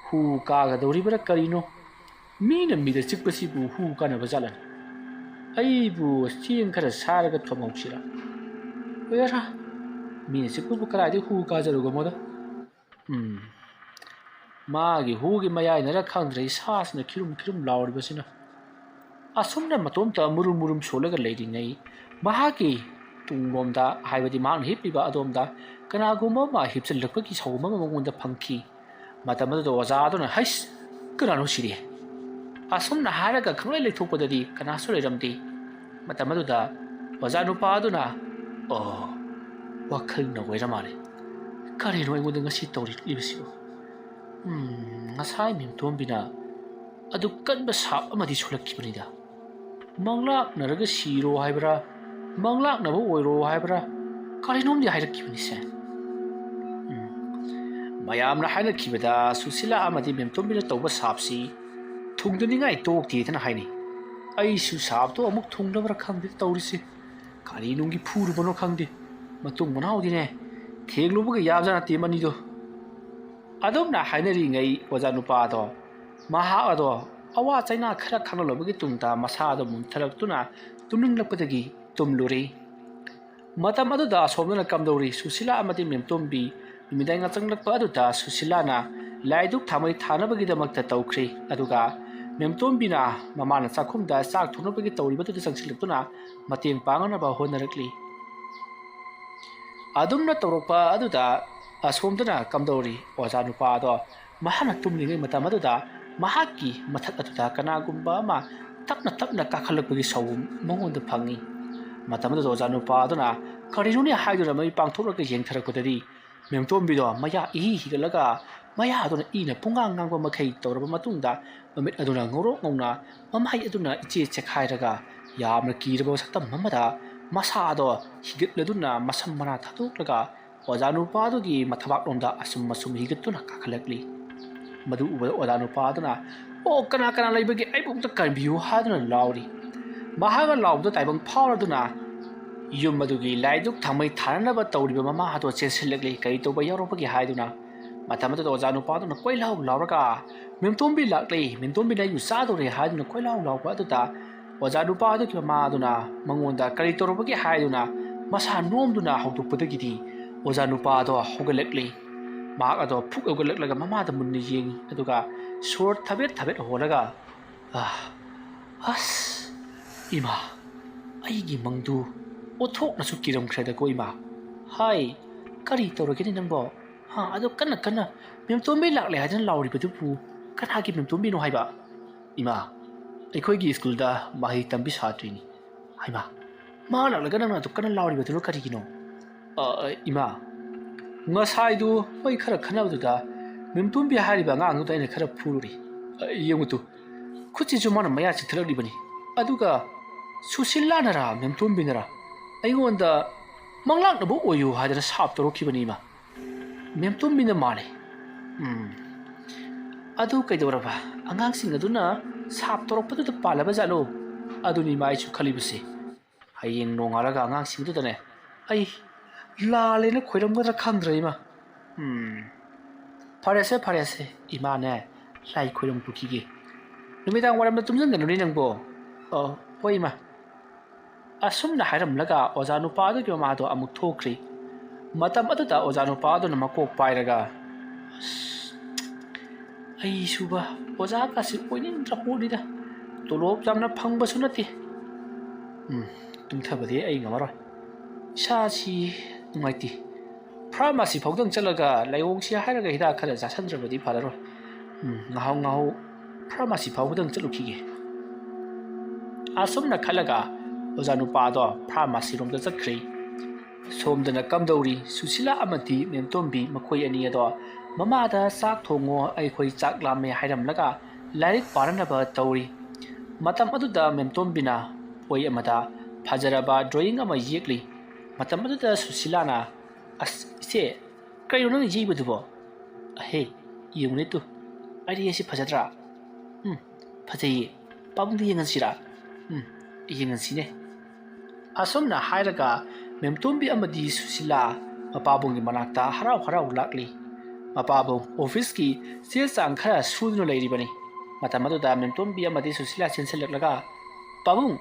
ꯍꯨ ꯀꯥꯒꯗꯧꯔꯤꯕꯔꯥ ꯀꯔꯤꯅꯣ? ꯃꯤꯅ ꯃꯤꯗ ꯆꯤꯛꯄꯁꯤꯕꯨ ꯍꯨ ꯀꯥꯅꯕ ꯖꯥꯠꯂꯅꯦ? ꯑꯩꯕꯨ ꯆꯦꯡ ꯈꯔ ꯁꯥꯏꯔꯒ ꯊꯣꯡꯍꯧꯁꯤꯔꯥ? ꯑꯣꯏꯔꯥ, ꯃꯤꯅ ꯆꯤꯛꯄꯕꯨ ꯀꯗꯥꯏꯗꯒꯤ ꯍꯨ ꯀꯥꯖꯔꯨꯒꯃꯣꯗ? ꯎꯝ, ꯃꯥꯒꯤ ꯍꯨꯒꯤ ꯃꯌꯥꯏꯅꯔ ꯈꯪꯗ꯭ꯔꯦ, ꯏꯁꯥꯁꯤꯅ ꯈꯤꯔꯨꯝ ꯈꯤꯔꯨꯝ ꯂꯥꯎꯔꯤꯕꯁꯤꯅ꯫" ꯑꯁꯨꯝꯅ ꯃꯇꯣꯝꯇ ꯃꯨꯔꯨꯝ ꯃꯨꯔꯨꯝ ꯁꯣꯜꯂꯒ ꯂꯩꯔꯤꯉꯩ, ꯃꯍꯥꯛꯀꯤ ꯇꯨꯡꯂꯣꯝꯗ, ꯍꯥꯏꯕꯗꯤ ꯃꯍꯥꯛꯅ ꯍꯤꯞꯂꯤꯕ ꯑꯗꯣꯝꯗ, ꯀꯅꯥꯒꯨꯝꯕ ꯑꯃ ꯍꯤꯞꯆꯤꯜꯂꯛꯄꯒꯤ ꯁꯥꯎꯒꯨꯝ ꯑꯃ ꯃꯉꯣꯟꯗ ꯐꯪꯈꯤ꯫ ꯃꯇꯝ ꯑꯗꯨꯗ ꯑꯣꯖꯥ ꯑꯗꯨꯅ, "ꯍꯩꯁ, ꯀꯅꯥꯅꯣ ꯁꯤꯗꯤ?" ꯑꯁꯨꯝꯅ ꯍꯥꯏꯔꯒ ꯈꯪꯂꯩ ꯂꯩꯊꯣꯛꯄꯗꯗꯤ ꯀꯅꯥꯁꯨ ꯂꯩꯔꯝꯗꯦ꯫ ꯃꯇꯝ ꯑꯗꯨꯗ ꯑꯣꯖꯥ ꯅꯨꯄꯥ ꯑꯗꯨꯅ, "ꯑꯣ, ꯋꯥꯈꯜꯅ ꯑꯣꯏꯔ ꯃꯥꯜꯂꯦ꯫ ꯀꯔꯤꯅꯣ ꯑꯩꯉꯣꯟꯗ ꯉꯁꯤ ꯇꯧꯔꯛꯂꯤꯕꯁꯤꯕꯨ? ꯎꯝ, ꯉꯁꯥꯏ ꯃꯦꯝꯇꯣꯝꯕꯤꯅ ꯑꯗꯨꯛ ꯀꯟꯕ ꯁꯥꯞ ꯑꯃꯗꯤ ꯁꯣꯜꯂꯛꯈꯤꯕꯅꯤꯗ꯫ ꯃꯪꯂꯥꯛꯅꯔꯒ ꯁꯤꯔꯣ ꯍꯥꯏꯕ꯭ꯔꯥ? ꯃꯪꯂꯥꯛꯅꯕ ꯑꯣꯏꯔꯣ ꯍꯥꯏꯕ꯭ꯔꯥ, ꯀꯔꯤꯅꯣꯝꯗꯤ ꯍꯥꯏꯔꯛꯈꯤꯕꯅꯤꯁꯦ꯫ ꯎꯝ꯫ ꯃꯌꯥꯝꯅ ꯍꯥꯏꯅꯈꯤꯕꯗ ꯁꯨꯁꯤꯂꯥ ꯑꯃꯗꯤ ꯃꯦꯝꯇꯣꯝꯕꯤꯅ ꯇꯧꯕ ꯁꯥꯞꯁꯤ ꯊꯨꯡꯗꯅꯤꯡꯉꯥꯏ ꯇꯣꯛꯇꯦꯗꯅ ꯍꯥꯏꯅꯩ꯫ ꯑꯩꯁꯨ ꯁꯥꯞꯇꯣ ꯑꯃꯨꯛ ꯊꯨꯡꯅꯕ꯭ꯔꯥ ꯈꯪꯗꯦ ꯇꯧꯔꯤꯁꯦ꯫ ꯀꯔꯤ ꯅꯨꯡꯒꯤ ꯐꯨꯔꯨꯕꯅꯣ ꯈꯪꯗꯦ꯫ ꯃꯇꯨꯡ ꯃꯅꯥꯎꯗꯤꯅꯦ, ꯊꯦꯡꯂꯨꯕꯒ ꯌꯥꯕꯖꯥꯠ ꯅꯠꯇꯦ ꯃꯅꯤꯗꯣ꯫ ꯑꯗꯨꯝꯅ ꯍꯥꯏꯅꯔꯤꯉꯩ ꯑꯣꯖꯥ ꯅꯨꯄꯥꯗꯣ, ꯃꯍꯥꯛ ꯑꯗꯣ ꯑꯋꯥ ꯆꯩꯅꯥ ꯈꯔ ꯈꯪꯂꯛꯂꯕꯒꯤ ꯇꯨꯡꯗ ꯃꯁꯥꯗꯣ ꯃꯨꯟꯊꯔꯛꯇꯨꯅ ꯇꯨꯝꯅꯤꯡꯂꯛꯄꯗꯒꯤ ꯇꯨꯝꯂꯨꯔꯦ꯫ ꯃꯇꯝ ꯑꯗꯨꯗ ꯑꯁꯣꯝꯗꯅ ꯀꯝꯗꯧꯔꯤ? ꯁꯨꯁꯤꯂꯥ ꯑꯃꯗꯤ ꯃꯦꯝꯇꯣꯝꯕꯤ ꯅꯨꯃꯤꯗꯥꯡ ꯌꯥꯆꯪꯂꯛꯄ ꯑꯗꯨꯗ ꯁꯨꯁꯤꯂꯥꯅ ꯂꯥꯏꯗꯨꯛ ꯊꯥꯃꯩ ꯊꯥꯅꯕꯒꯤꯗꯃꯛꯇ ꯇꯧꯈ꯭ꯔꯦ꯫ ꯑꯗꯨꯒ ꯃꯦꯝꯇꯣꯝꯕꯤꯅ ꯃꯃꯥꯅ ꯆꯥꯛꯈꯨꯝꯗ ꯆꯥꯛ ꯊꯣꯡꯅꯕꯒꯤ ꯇꯧꯔꯤꯕꯗꯨꯗ ꯆꯪꯁꯤꯜꯂꯛꯇꯨꯅ ꯃꯇꯦꯡ ꯄꯥꯡꯅꯕ ꯍꯣꯠꯅꯔꯛꯂꯤ꯫ ꯑꯗꯨꯝꯅ ꯇꯧꯔꯛꯄ ꯑꯗꯨꯗ ꯑꯁꯣꯝꯗꯅ ꯀꯝꯗꯧꯔꯤ? ꯑꯣꯖꯥ ꯅꯨꯄꯥ ꯑꯗꯣ ꯃꯍꯥꯛꯅ ꯇꯨꯝꯂꯤꯉꯩ ꯃꯇꯝ ꯑꯗꯨꯗ ꯃꯍꯥꯛꯀꯤ ꯃꯊꯛ ꯑꯗꯨꯗ ꯀꯅꯥꯒꯨꯝꯕ ꯑꯃ ꯇꯞꯅ ꯇꯞꯅ ꯀꯥꯈꯠꯂꯛꯄꯒꯤ ꯁꯥꯎꯕ ꯃꯉꯣꯟꯗ ꯐꯪꯏ꯫ ꯃꯇꯝ ꯑꯗꯨꯗ ꯑꯣꯖꯥ ꯅꯨꯄꯥ ꯑꯗꯨꯅ ꯀꯔꯤꯅꯣꯅꯦ ꯍꯥꯏꯗꯨꯅ ꯃꯃꯤꯠ ꯄꯥꯡꯊꯣꯛꯂꯒ ꯌꯦꯡꯊꯔꯛꯄꯗꯗꯤ ꯃꯦꯝꯇꯣꯝꯕꯤꯗꯣ ꯃꯌꯥ ꯏꯍꯤ ꯍꯤꯒꯠꯂꯒ ꯃꯌꯥ ꯑꯗꯨꯅ ꯏꯅ ꯄꯨꯡꯉꯥꯡ ꯉꯥꯡꯕ ꯃꯈꯩ ꯇꯧꯔꯕ ꯃꯇꯨꯡꯗ ꯃꯃꯤꯠ ꯑꯗꯨꯅ ꯉꯧꯔꯣꯛ ꯉꯧꯅ ꯃꯃꯥꯏ ꯑꯗꯨꯅ ꯏꯆꯦ ꯆꯦꯈꯥꯏꯔꯒ ꯌꯥꯝꯅ ꯀꯤꯔꯕ ꯁꯛꯇꯝ ꯑꯃꯗ ꯃꯁꯥꯗꯣ ꯍꯤꯒꯠꯂꯗꯨꯅ ꯃꯁꯝ ꯃꯅꯥ ꯊꯥꯗꯣꯛꯂꯒ ꯑꯣꯖꯥ ꯅꯨꯄꯥ ꯑꯗꯨꯒꯤ ꯃꯊꯕꯥꯛꯂꯣꯝꯗ ꯑꯁꯨꯝ ꯑꯁꯨꯝ ꯍꯤꯒꯠꯇꯨꯅ ꯀꯥꯈꯠꯂꯛꯂꯤ꯫ ꯃꯗꯨ ꯎꯕꯗ ꯑꯣꯖꯥ ꯅꯨꯄꯥ ꯑꯗꯨꯅ, "ꯑꯣ, ꯀꯅꯥ ꯀꯅꯥ ꯂꯩꯕꯒꯦ? ꯑꯩꯕꯨ ꯑꯝꯇ ꯀꯟꯕꯤꯌꯨ" ꯍꯥꯏꯗꯨꯅ ꯂꯥꯎꯔꯤ꯫ ꯃꯍꯥꯛꯅ ꯂꯥꯎꯕꯗ ꯇꯥꯏꯕꯪ ꯐꯥꯎꯔꯗꯨꯅ ꯌꯨꯝ ꯑꯗꯨꯒꯤ ꯂꯥꯏꯗꯨꯛ ꯊꯥꯃꯩ ꯊꯥꯅꯅꯕ ꯇꯧꯔꯤꯕ ꯃꯃꯥ ꯑꯗꯣ ꯆꯦꯟꯁꯤꯜꯂꯛꯂꯤ, ꯀꯔꯤ ꯇꯧꯕ ꯌꯥꯎꯔꯕꯒꯦ ꯍꯥꯏꯗꯨꯅ꯫ ꯃꯇꯝ ꯑꯗꯨꯗ ꯑꯣꯖꯥ ꯅꯨꯄꯥ ꯑꯗꯨꯅ ꯀꯣꯏꯂꯥꯎ ꯂꯥꯎꯔꯒ, "ꯃꯦꯝꯇꯣꯝꯕꯤ ꯂꯥꯛꯂꯦ, ꯃꯦꯝꯇꯣꯝꯕꯤꯅ ꯑꯩꯕꯨ ꯆꯥꯗꯧꯔꯦ" ꯍꯥꯏꯗꯨꯅ ꯀꯣꯏꯂꯥꯎ ꯂꯥꯎꯕ ꯑꯗꯨꯗ ꯑꯣꯖꯥ ꯅꯨꯄꯥ ꯑꯗꯨꯒꯤ ꯃꯃꯥ ꯑꯗꯨꯅ ꯃꯉꯣꯟꯗ ꯀꯔꯤ ꯇꯧꯔꯕꯒꯦ ꯍꯥꯏꯗꯨꯅ ꯃꯁꯥ ꯅꯣꯝꯗꯨꯅ ꯍꯧꯗꯣꯛꯄꯗꯒꯤꯗꯤ ꯑꯣꯖꯥ ꯅꯨꯄꯥ ꯑꯗꯣ ꯍꯧꯒꯠꯂꯛꯂꯤ꯫ ꯃꯍꯥꯛ ꯑꯗꯣ ꯐꯨꯛ ꯍꯧꯒꯠꯂꯛꯂꯒ ꯃꯃꯥꯗ ꯃꯨꯟꯅ ꯌꯦꯡꯉꯤ, ꯑꯗꯨꯒ ꯁꯣꯔ ꯊꯕꯦꯠ ꯊꯕꯦꯠ ꯍꯣꯜꯂꯒ, "ꯑꯥ, ꯑꯁ, ꯏꯃꯥ, ꯑꯩꯒꯤ ꯃꯪꯗꯨ ꯑꯣꯟꯊꯣꯛꯅꯁꯨ ꯀꯤꯔꯝꯈ꯭ꯔꯦꯗꯀꯣ ꯏꯃꯥ꯫ ꯍꯥꯏ, ꯀꯔꯤ ꯇꯧꯔꯒꯦꯅꯦ ꯅꯪꯕꯣ? ꯍꯥ, ꯑꯗꯣ ꯀꯟꯅ ꯀꯟꯅ ꯃꯦꯝꯇꯣꯝꯕꯤ ꯂꯥꯛꯂꯦ ꯍꯥꯏꯗꯨꯅ ꯂꯥꯎꯔꯤꯕꯗꯨꯕꯨ ꯀꯅꯥꯒꯤ ꯃꯦꯝꯇꯣꯝꯕꯤꯅꯣ ꯍꯥꯏꯕ?" "ꯏꯃꯥ, ꯑꯩꯈꯣꯏꯒꯤ ꯁ꯭ꯀꯨꯜꯗ ꯃꯍꯩ ꯇꯝꯕꯤ ꯁꯥꯇ꯭ꯔꯤꯅꯤ꯫" "ꯍꯩꯃꯥ, ꯃꯥ ꯂꯥꯛꯂꯒ ꯅꯪꯅ ꯑꯗꯨꯛ ꯀꯟꯅ ꯂꯥꯎꯔꯤꯕꯗꯨꯅ ꯀꯔꯤꯒꯤꯅꯣ?" "ꯑ, ꯑ, ꯏꯃꯥ, ꯉꯁꯥꯏꯗꯨ ꯃꯣꯏ ꯈꯔ ꯈꯟꯅꯕꯗꯨꯗ ꯃꯦꯝꯇꯣꯝꯕꯤ ꯍꯥꯏꯔꯤꯕ ꯑꯉꯥꯡꯗꯨꯗ ꯑꯩꯅ ꯈꯔ ꯐꯨꯔꯨꯔꯦ꯫ ꯑ, ꯌꯦꯡꯉꯨ ꯇꯨ, ꯈꯨꯠꯁꯤꯁꯨ ꯃꯥꯅ ꯃꯌꯥ ꯆꯤꯛꯊꯔꯛꯂꯤꯕꯅꯤ꯫ ꯑꯗꯨꯒ ꯁꯨꯁꯤꯂꯥꯅꯔꯥ ꯃꯦꯝꯇꯣꯝꯕꯤꯅꯔꯥ ꯑꯩꯉꯣꯟꯗ ꯃꯪꯂꯥꯛꯅꯕ ꯑꯣꯏꯌꯨ ꯍꯥꯏꯗꯅ ꯁꯥꯞ ꯇꯧꯔꯛꯈꯤꯕꯅꯤ ꯏꯃꯥ꯫ ꯃꯦꯝꯇꯣꯝꯕꯤꯅ ꯃꯥꯜꯂꯤ꯫ ꯎꯝ꯫ ꯑꯗꯨ ꯀꯩꯗꯧꯔꯕ? ꯑꯉꯥꯡꯁꯤꯡ ꯑꯗꯨꯅ ꯁꯥꯞ ꯇꯧꯔꯛꯄꯗꯨꯗ ꯄꯥꯜꯂꯕ ꯖꯥꯠꯂꯣ? ꯑꯗꯨꯅꯤ ꯏꯃꯥ ꯑꯩꯁꯨ ꯈꯜꯂꯤꯕꯁꯦ꯫ ꯍꯌꯦꯡ ꯅꯣꯡꯉꯥꯜꯂꯒ ꯑꯉꯥꯡꯁꯤꯡꯗꯨꯗꯅꯦ ꯑꯩ ꯂꯥꯜꯂꯦꯅ ꯈꯣꯏꯔꯝꯒꯗ꯭ꯔꯥ ꯈꯪꯗ꯭ꯔꯦ ꯏꯃꯥ꯫ ꯎꯝ꯫ ꯐꯔꯦꯁꯦ, ꯐꯔꯦꯁꯦ, ꯏꯃꯥꯅꯦ ꯂꯥꯏ ꯈꯣꯏꯔꯝ ꯄꯨꯈꯤꯒꯦ꯫ ꯅꯨꯃꯤꯗꯥꯡ ꯋꯥꯏꯔꯝꯗ ꯇꯨꯝꯁꯤꯟꯒꯅꯨꯅꯦ ꯅꯪꯕꯣ꯫ ꯑꯣ, ꯍꯣꯏ ꯏꯃꯥ꯫ ꯑꯁꯨꯝꯅ ꯍꯥꯏꯔꯝꯂꯒ ꯑꯣꯖꯥ ꯅꯨꯄꯥ ꯑꯗꯨꯒꯤ ꯃꯃꯥꯗꯣ ꯑꯃꯨꯛ ꯊꯣꯛꯈ꯭ꯔꯤ꯫ ꯃꯇꯝ ꯑꯗꯨꯗ ꯑꯣꯖꯥ ꯅꯨꯄꯥ ꯑꯗꯨꯅ ꯃꯀꯣꯛ ꯄꯥꯏꯔꯒ, "ꯑꯁ, ꯑꯩ ꯁꯨꯕ ꯑꯣꯖꯥꯒꯁꯤ ꯑꯣꯏꯅꯤꯡꯗ꯭ꯔ ꯄꯣꯠꯅꯤꯗ꯫ ꯇꯣꯂꯣꯞ ꯌꯥꯝꯅ ꯐꯪꯕꯁꯨ ꯅꯠꯇꯦ꯫ ꯎꯝ, ꯇꯨꯝꯊꯕꯗꯤ ꯑꯩ ꯉꯝꯃꯔꯣꯏ꯫ ꯏꯁꯥꯁꯤ ꯅꯨꯡꯉꯥꯏꯇꯦ꯫ ꯐꯥꯔꯃꯥꯁꯤ ꯐꯥꯎꯗꯪ ꯆꯠꯂꯒ ꯂꯥꯏꯑꯣꯡꯁꯤ ꯍꯥꯏꯔꯒ ꯍꯤꯗꯥꯛ ꯈꯔ ꯆꯥꯁꯤꯟꯗ꯭ꯔꯕꯗꯤ ꯐꯔꯔꯣꯏ꯫ ꯎꯝ, ꯉꯥꯍꯧ ꯉꯥꯍꯧ ꯐꯥꯔꯃꯥꯁꯤ ꯐꯥꯎꯕꯗꯪ ꯆꯠꯂꯨꯈꯤꯒꯦ"꯫ ꯑꯁꯨꯝꯅ ꯈꯜꯂꯒ ꯑꯣꯖꯥ ꯅꯨꯄꯥꯗꯣ ꯐꯥꯔꯃꯥꯁꯤꯔꯣꯝꯗ ꯆꯠꯈ꯭ꯔꯦ꯫ ꯁꯣꯝꯗꯅ ꯀꯝꯗꯧꯔꯤ? ꯁꯨꯁꯤꯂꯥ ꯑꯃꯗꯤ ꯃꯦꯝꯇꯣꯝꯕꯤ ꯃꯈꯣꯏ ꯑꯅꯤ ꯑꯗꯣ ꯃꯃꯥꯗ "ꯆꯥꯛ ꯊꯣꯡꯉꯣ, ꯑꯩꯈꯣꯏ ꯆꯥꯛ ꯂꯥꯝꯃꯦ" ꯍꯥꯏꯔꯝꯂꯒ ꯂꯥꯏꯔꯤꯛ ꯄꯥꯅꯅꯕ ꯇꯧꯔꯤ꯫ ꯃꯇꯝ ꯑꯗꯨꯗ ꯃꯦꯝꯇꯣꯝꯕꯤꯅ ꯕꯣꯏ ꯑꯃꯗ ꯐꯖꯔꯕ ꯗ꯭ꯔꯣꯌꯤꯡ ꯑꯃ ꯌꯦꯛꯂꯤ꯫ ꯃꯇꯝ ꯑꯗꯨꯗ ꯁꯨꯁꯤꯂꯥꯅ, "ꯑꯁ, ꯏꯆꯦ, ꯀꯩꯅꯣ ꯅꯪꯅ ꯌꯦꯛꯏꯕꯗꯨꯕꯣ? ꯑꯍꯦ, ꯌꯦꯡꯉꯨꯅꯦ ꯇꯨ, ꯑꯩꯗꯤ ꯑꯁꯤ ꯐꯖꯗ꯭ꯔꯥ? ꯎꯝ, ꯐꯖꯩꯌꯦ꯫ ꯄꯥꯕꯨꯡꯗ ꯌꯦꯡꯍꯟꯁꯤꯔꯥ? ꯎꯝ, ꯌꯦꯡꯍꯟꯁꯤꯅꯦ"꯫ ꯑꯁꯨꯝꯅ ꯍꯥꯏꯔꯒ ꯃꯦꯝꯇꯣꯝꯕꯤ ꯑꯃꯗꯤ ꯁꯨꯁꯤꯂꯥ ꯃꯄꯥꯕꯨꯡꯒꯤ ꯃꯅꯥꯛꯇ ꯍꯔꯥꯎ ꯍꯔꯥꯎ ꯂꯥꯛꯂꯤ꯫ ꯃꯄꯥꯕꯨꯡ ꯑꯣꯐꯤꯁꯀꯤ ꯆꯦ ꯆꯥꯡ ꯈꯔ ꯁꯨꯗꯨꯅ ꯂꯩꯔꯤꯕꯅꯤ꯫ ꯃꯇꯝ ꯑꯗꯨꯗ ꯃꯦꯝꯇꯣꯝꯕꯤ ꯑꯃꯗꯤ ꯁꯨꯁꯤꯂꯥ ꯆꯦꯟꯁꯤꯜꯂꯛꯂꯒ, "ꯄꯥꯕꯨꯡ,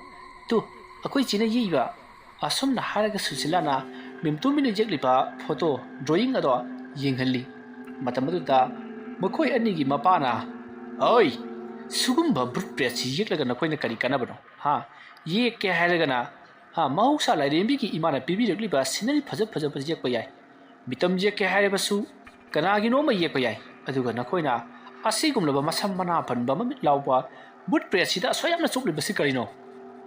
ꯇꯨ, ꯑꯩꯈꯣꯏ ꯆꯦꯅ ꯌꯦꯛꯏꯕ"꯫ ꯑꯁꯨꯝꯅ ꯍꯥꯏꯔꯒ ꯁꯨꯁꯤꯂꯥꯅ ꯃꯦꯝꯇꯣꯝꯕꯤꯅ ꯌꯦꯛꯂꯤꯕ ꯐꯣꯇꯣ ꯗ꯭ꯔꯣꯌꯤꯡ ꯑꯗꯣ ꯌꯦꯡꯍꯜꯂꯤ꯫ ꯃꯇꯝ ꯑꯗꯨꯗ ꯃꯈꯣꯏ ꯑꯅꯤꯒꯤ ꯃꯄꯥꯅ, "ꯑꯣꯏ, ꯁꯤꯒꯨꯝꯕ ꯕꯨꯠ ꯕ꯭ꯔꯦꯗꯁꯤ ꯌꯦꯛꯂꯒ ꯅꯈꯣꯏꯅ ꯀꯔꯤ ꯀꯥꯟꯅꯕꯅꯣ? ꯍꯥ? ꯌꯦꯛꯀꯦ ꯍꯥꯏꯔꯒꯅ, ꯍꯥ, ꯃꯍꯧꯁꯥ ꯂꯥꯏꯔꯦꯝꯕꯤꯒꯤ ꯏꯃꯥꯅ ꯄꯤꯕꯤꯔꯛꯂꯤꯕ ꯁꯤꯅꯔꯤ ꯐꯖ ꯐꯖꯕ ꯌꯦꯛꯄ ꯌꯥꯏ꯫ ꯃꯤꯇꯝ ꯌꯦꯛꯀꯦ ꯍꯥꯏꯔꯕꯁꯨ ꯀꯅꯥꯒꯤꯅꯣ ꯑꯃ ꯌꯦꯛꯄ ꯌꯥꯏ꯫ ꯑꯗꯨꯒ ꯅꯈꯣꯏꯅ ꯑꯁꯤꯒꯨꯝꯂꯕ ꯃꯁꯝ ꯃꯅꯥ ꯐꯟꯕ ꯃꯃꯤꯠ ꯂꯥꯎꯕ ꯕꯨꯠ ꯕ꯭ꯔꯦꯗꯁꯤꯗ ꯑꯁꯨꯛ ꯌꯥꯝꯅ ꯆꯣꯞꯂꯤꯕꯁꯤ ꯀꯔꯤꯅꯣ?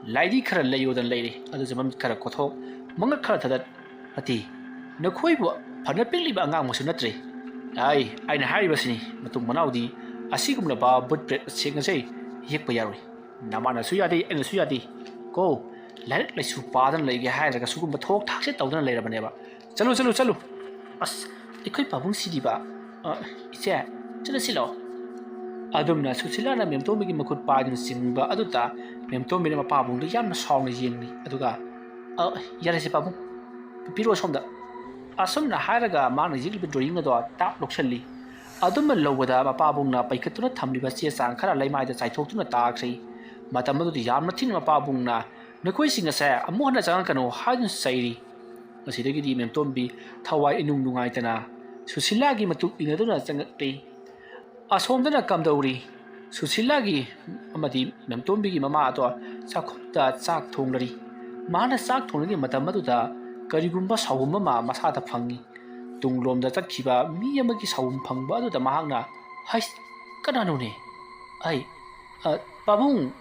ꯂꯥꯏꯗꯤ ꯈꯔ ꯂꯩꯌꯣꯗꯅ ꯂꯩꯔꯦ, ꯑꯗꯨꯁꯨ ꯃꯃꯤꯠ ꯈꯔ ꯀꯣꯊꯣꯛ, ꯃꯉꯛ ꯈꯔ ꯊꯗꯠ꯫ ꯅꯠꯇꯦ, ꯅꯈꯣꯏꯕꯨ ꯐꯅ ꯄꯤꯛꯂꯤꯕ ꯑꯉꯥꯡꯃꯛꯁꯨ ꯅꯠꯇ꯭ꯔꯦ꯫ ꯑꯩ, ꯑꯩꯅ ꯍꯥꯏꯔꯤꯕꯁꯤꯅꯤ, ꯃꯇꯨꯡ ꯃꯅꯥꯎꯗꯤ ꯑꯁꯤꯒꯨꯝꯂꯕ ꯕꯨꯠ ꯕ꯭ꯔꯦꯗ ꯁꯦꯡꯅꯁꯦ ꯌꯦꯛꯄ ꯌꯥꯔꯣꯏ꯫ ꯅꯃꯥꯅꯁꯨ ꯌꯥꯗꯦ, ꯑꯩꯅꯁꯨ ꯌꯥꯗꯦ꯫ ꯀꯣ, ꯂꯥꯏꯔꯤꯛ ꯂꯥꯏꯁꯨ ꯄꯥꯗꯅ ꯂꯩꯒꯦ ꯍꯥꯏꯔꯒ ꯁꯤꯒꯨꯝꯕ ꯊꯣꯛ ꯊꯥꯛꯁꯦ ꯇꯧꯗꯅ ꯂꯩꯔꯕꯅꯦꯕ꯫ "ꯆꯠꯂꯨ, ꯆꯠꯂꯨ, ꯆꯠꯂꯨ꯫ ꯑꯁ, ꯑꯩꯈꯣꯏ ꯄꯥꯕꯨꯡꯁꯤꯗꯤꯕ꯫ ꯑ, ꯏꯆꯦ, ꯆꯠꯂꯁꯤꯂꯣ?" ꯑꯗꯨꯝꯅ ꯁꯨꯁꯤꯂꯥꯅ ꯃꯦꯝꯇꯣꯝꯕꯤꯒꯤ ꯃꯈꯨꯠ ꯄꯥꯏꯗꯨꯅ ꯆꯤꯡꯕ ꯑꯗꯨꯗ ꯃꯦꯝꯇꯣꯝꯕꯤꯅ ꯃꯄꯥꯕꯨꯡꯗ ꯌꯥꯝꯅ ꯁꯥꯎꯅ ꯌꯦꯡꯂꯤ꯫ ꯑꯗꯨꯒ, "ꯑ, ꯌꯥꯔꯦꯁꯦ ꯄꯥꯕꯨꯡ, ꯄꯤꯔꯛꯑꯣ ꯁꯣꯝꯗ꯫" ꯑꯁꯨꯝꯅ ꯍꯥꯏꯔꯒ ꯃꯥꯅ ꯌꯦꯛꯂꯤꯕ drawing ꯑꯗꯣ ꯇꯥꯞ ꯂꯧꯁꯤꯜꯂꯤ꯫ ꯑꯗꯨꯝꯅ ꯂꯧꯕꯗ ꯃꯄꯥꯕꯨꯡꯅ ꯄꯩꯈꯠꯇꯨꯅ ꯊꯝꯂꯤꯕ ꯆꯦ ꯆꯥꯡ ꯈꯔ ꯂꯩꯃꯥꯏꯗ ꯆꯥꯏꯊꯣꯛꯇꯨꯅ ꯇꯥꯈ꯭ꯔꯦ꯫ ꯃꯇꯝ ꯑꯗꯨꯗ ꯌꯥꯝꯅ ꯊꯤꯅ ꯃꯄꯥꯕꯨꯡꯅ, "ꯅꯈꯣꯏꯁꯤꯡ ꯑꯁꯦ ꯑꯃꯨꯛ ꯍꯟꯅ ꯆꯪꯉꯛꯀꯅꯨ" ꯍꯥꯏꯗꯨꯅ ꯆꯩꯔꯤ꯫ ꯃꯁꯤꯗꯒꯤꯗꯤ ꯃꯦꯝꯇꯣꯝꯕꯤ ꯊꯋꯥꯏ ꯏꯅꯨꯡ ꯅꯨꯡꯉꯥꯏꯇꯅ ꯁꯨꯁꯤꯂꯥꯒꯤ ꯃꯇꯨꯡ ꯏꯟꯅꯗꯨꯅ ꯆꯪꯉꯛꯂꯤ꯫ ꯑꯁꯣꯝꯗꯅ ꯀꯝꯗꯧꯔꯤ? ꯁꯨꯁꯤꯂꯥꯒꯤ ꯑꯃꯗꯤ ꯃꯦꯝꯇꯣꯝꯕꯤꯒꯤ ꯃꯃꯥ ꯑꯗꯣ ꯆꯥꯛꯈꯨꯝꯗ ꯆꯥꯛ ꯊꯣꯡꯂꯔꯤ꯫ ꯃꯍꯥꯛꯅ ꯆꯥꯛ ꯊꯣꯡꯂꯤꯉꯩ ꯃꯇꯝ ꯑꯗꯨꯗ ꯀꯔꯤꯒꯨꯝꯕ ꯁꯥꯎꯍꯨꯝ ꯑꯃ ꯃꯁꯥꯗ ꯐꯪꯏ꯫ ꯇꯨꯡꯂꯣꯝꯗ ꯆꯠꯈꯤꯕ ꯃꯤ ꯑꯃꯒꯤ ꯁꯥꯎꯍꯨꯝ ꯐꯪꯕ ꯑꯗꯨꯗ ꯃꯍꯥꯛꯅ, "ꯍꯩꯁ, ꯀꯅꯥꯅꯣꯅꯦ? ꯑꯩ, ꯑ, ꯄꯥꯕꯨꯡ,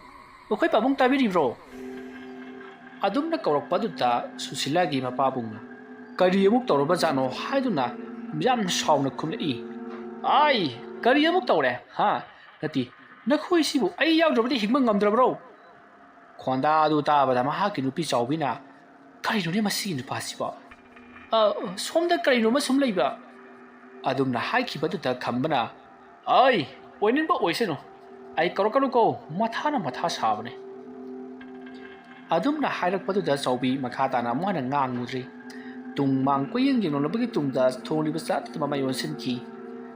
ꯃꯈꯣꯏ ꯄꯥꯕꯨꯡ ꯇꯥꯕꯤꯔꯤꯕ꯭ꯔꯣ?" ꯑꯗꯨꯝꯅ ꯀꯧꯔꯛꯄ ꯑꯗꯨꯗ ꯁꯨꯁꯤꯂꯥꯒꯤ ꯃꯄꯥꯕꯨꯡꯅ, "ꯀꯔꯤ ꯑꯃꯨꯛ ꯇꯧꯔꯕꯖꯥꯠꯅꯣ?" ꯍꯥꯏꯗꯨꯅ ꯌꯥꯝꯅ ꯁꯥꯎꯅ ꯈꯨꯝꯂꯛꯏ꯫ "ꯑꯥꯏ, ꯀꯔꯤ ꯑꯃꯨꯛ ꯇꯧꯔꯦ? ꯍꯥ? ꯅꯠꯇꯦ, ꯅꯈꯣꯏꯁꯤꯕꯨ ꯑꯩ ꯌꯥꯎꯗ꯭ꯔꯕꯗꯤ ꯍꯤꯡꯕ ꯉꯝꯗ꯭ꯔꯕ꯭ꯔꯣ?" ꯈꯣꯟꯗꯥ ꯑꯗꯨ ꯇꯥꯕꯗ ꯃꯍꯥꯛꯀꯤ ꯅꯨꯄꯤ ꯆꯥꯎꯕꯤꯅ, "ꯀꯔꯤꯅꯣꯅꯦ ꯃꯁꯤꯒꯤ ꯅꯨꯄꯥꯁꯤꯕꯣ? ꯑ, ꯁꯣꯝꯗ ꯀꯔꯤꯅꯣꯃ ꯁꯨꯝ ꯂꯩꯕ?" ꯑꯗꯨꯝꯅ ꯍꯥꯏꯈꯤꯕꯗꯨꯗ ꯈꯝꯕꯅ, "ꯑꯩ ꯑꯣꯏꯅꯤꯡꯕ ꯑꯣꯏꯁꯅꯨ, ꯑꯩ ꯀꯧꯔꯛꯀꯅꯨꯀꯣ, ꯃꯊꯥꯅ ꯃꯊꯥ ꯁꯥꯕꯅꯦ꯫" ꯑꯗꯨꯝꯅ ꯍꯥꯏꯔꯛꯄꯗꯨꯗ ꯆꯥꯎꯕꯤ ꯃꯈꯥ ꯇꯥꯅ ꯑꯃꯨꯛ ꯍꯟꯅ ꯉꯥꯡꯉꯨꯗ꯭ꯔꯦ꯫ ꯇꯨꯡ ꯃꯥꯡ ꯀꯣꯏꯌꯦꯡ ꯌꯦꯡꯂꯝꯂꯕꯒꯤ ꯇꯨꯡꯗ ꯊꯣꯡꯂꯤꯕ ꯆꯥꯛꯇꯨꯗ ꯃꯃꯥꯏ ꯑꯣꯟꯁꯤꯟꯈꯤ꯫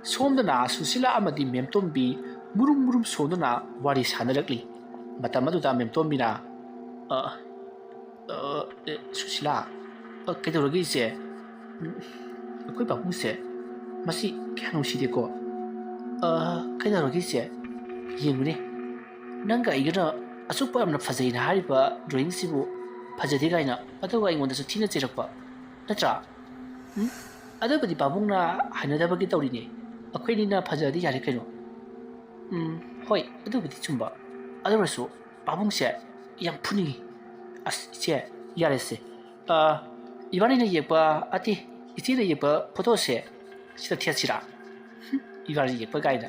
ꯁꯣꯝꯗꯅ ꯁꯨꯁꯤꯂꯥ ꯑꯃꯗꯤ ꯃꯦꯝꯇꯣꯝꯕꯤ ꯃꯨꯔꯨꯝ ꯃꯨꯔꯨꯝ ꯁꯣꯟꯗꯨꯅ ꯋꯥꯔꯤ ꯁꯥꯟꯅꯔꯛꯂꯤ꯫ ꯃꯇꯝ ꯑꯗꯨꯗ ꯃꯦꯝꯇꯣꯝꯕꯤꯅ, "ꯑ, ꯑ, ꯑꯦ, ꯁꯨꯁꯤꯂꯥ, ꯑ, ꯀꯩꯗꯧꯔꯒꯦ ꯏꯆꯦ? ꯎꯝ, ꯑꯩꯈꯣꯏ ꯄꯥꯕꯨꯡꯁꯦ ꯃꯁꯤ ꯀꯌꯥ ꯅꯨꯡꯁꯤꯗꯦꯀꯣ꯫ ꯑ, ꯀꯩꯗꯧꯔꯒꯦ ꯏꯆꯦ? ꯌꯦꯡꯉꯨꯅꯦ, ꯅꯪꯒ ꯑꯩꯒꯅ ꯑꯁꯨꯛ ꯌꯥꯝꯅ ꯐꯖꯩꯅ ꯍꯥꯏꯔꯤꯕ drawingꯁꯤꯕꯨ ꯐꯖꯗꯦ ꯀꯥꯏꯅ ꯑꯗꯨꯒ ꯑꯩꯉꯣꯟꯗꯁꯨ ꯊꯤꯅ ꯆꯩꯔꯛꯄ, ꯅꯠꯇ꯭ꯔꯥ? ꯎꯝ? ꯑꯗꯨꯕꯨꯗꯤ ꯄꯥꯕꯨꯡꯅ ꯍꯩꯅꯗꯕꯒꯤ ꯇꯧꯔꯤꯅꯦ꯫ ꯑꯩꯈꯣꯏꯅꯤꯅ ꯐꯖꯔꯗꯤ ꯌꯥꯔꯦ ꯀꯩꯅꯣ꯫" "ꯎꯝ, ꯍꯣꯏ, ꯑꯗꯨꯕꯨꯗꯤ ꯆꯨꯝꯕ꯫ ꯑꯗꯨ ꯑꯣꯏꯔꯁꯨ ꯄꯥꯕꯨꯡꯁꯦ ꯌꯥꯝ ꯐꯨꯅꯤꯡꯉꯤ꯫" "ꯑꯁ, ꯏꯆꯦ, ꯌꯥꯔꯦꯁꯦ꯫ ꯑ, ꯏꯕꯥꯅꯤꯅ ꯌꯦꯛꯄ, ꯑꯇꯦ, ꯏꯆꯦꯅ ꯌꯦꯛꯄ photoꯁꯦ ꯁꯤꯗ ꯊꯦꯠꯁꯤꯔꯥ?" "ꯍꯨꯝ, ꯏꯕꯥꯅꯤ ꯌꯦꯛꯄ ꯀꯥꯏꯅ꯫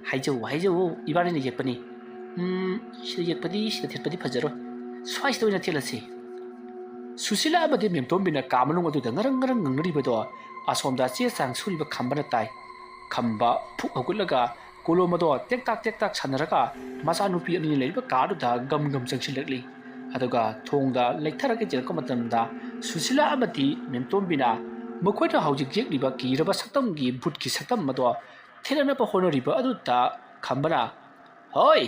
ꯍꯥꯏꯖꯧ, ꯍꯥꯏꯖꯧ, ꯏꯕꯥꯅꯤꯅ ꯌꯦꯛꯄꯅꯤ꯫" "ꯎꯝ, ꯁꯤꯗ ꯌꯦꯛꯄꯗꯤ, ꯁꯤꯗ ꯊꯦꯠꯄꯗꯤ ꯐꯖꯔꯣꯏ꯫ ꯁ꯭ꯋꯥꯏꯁꯤꯗ ꯑꯣꯏꯅ ꯊꯦꯠꯂꯁꯤ꯫ ꯁꯨꯁꯤꯂꯥ ꯑꯃꯗꯤ ꯃꯦꯝꯇꯣꯝꯕꯤꯅ ꯀꯥ ꯃꯅꯨꯡ ꯑꯗꯨꯗ ꯉꯔꯪ ꯉꯔꯪ ꯉꯪꯅꯔꯤꯕꯗꯣ ꯑꯁꯣꯝꯗ ꯆꯦ ꯆꯥꯡ ꯁꯨꯔꯤꯕ ꯈꯝꯕꯅ ꯇꯥꯏ꯫ ꯈꯝꯕ ꯐꯨꯛ ꯍꯧꯒꯠꯂꯒ ꯀꯣꯂꯣꯝ ꯑꯗꯣ ꯇꯦꯛꯇꯥꯛ ꯇꯦꯛꯇꯥꯛ ꯁꯥꯟꯅꯔꯒ ꯃꯆꯥꯅꯨꯄꯤ ꯑꯅꯤꯅ ꯂꯩꯔꯤꯕ ꯀꯥꯗꯨꯗ ꯒꯝ ꯒꯝ ꯆꯪꯁꯤꯜꯂꯛꯂꯤ꯫ ꯑꯗꯨꯒ ꯊꯣꯡꯗ ꯂꯩꯊꯔꯒ ꯌꯦꯡꯉꯛꯄ ꯃꯇꯝꯗ ꯁꯨꯁꯤꯂꯥ ꯑꯃꯗꯤ ꯃꯦꯝꯇꯣꯝꯕꯤꯅ ꯃꯈꯣꯏꯅ ꯍꯧꯖꯤꯛ ꯌꯦꯛꯂꯤꯕ ꯀꯤꯔꯕ ꯁꯛꯇꯝꯒꯤ ꯚꯨꯠꯀꯤ ꯁꯛꯇꯝ ꯑꯗꯣ ꯊꯦꯠꯅꯅꯕ ꯍꯣꯠꯅꯔꯤꯕ ꯑꯗꯨꯗ ꯈꯝꯕꯅ, "ꯍꯣꯏ,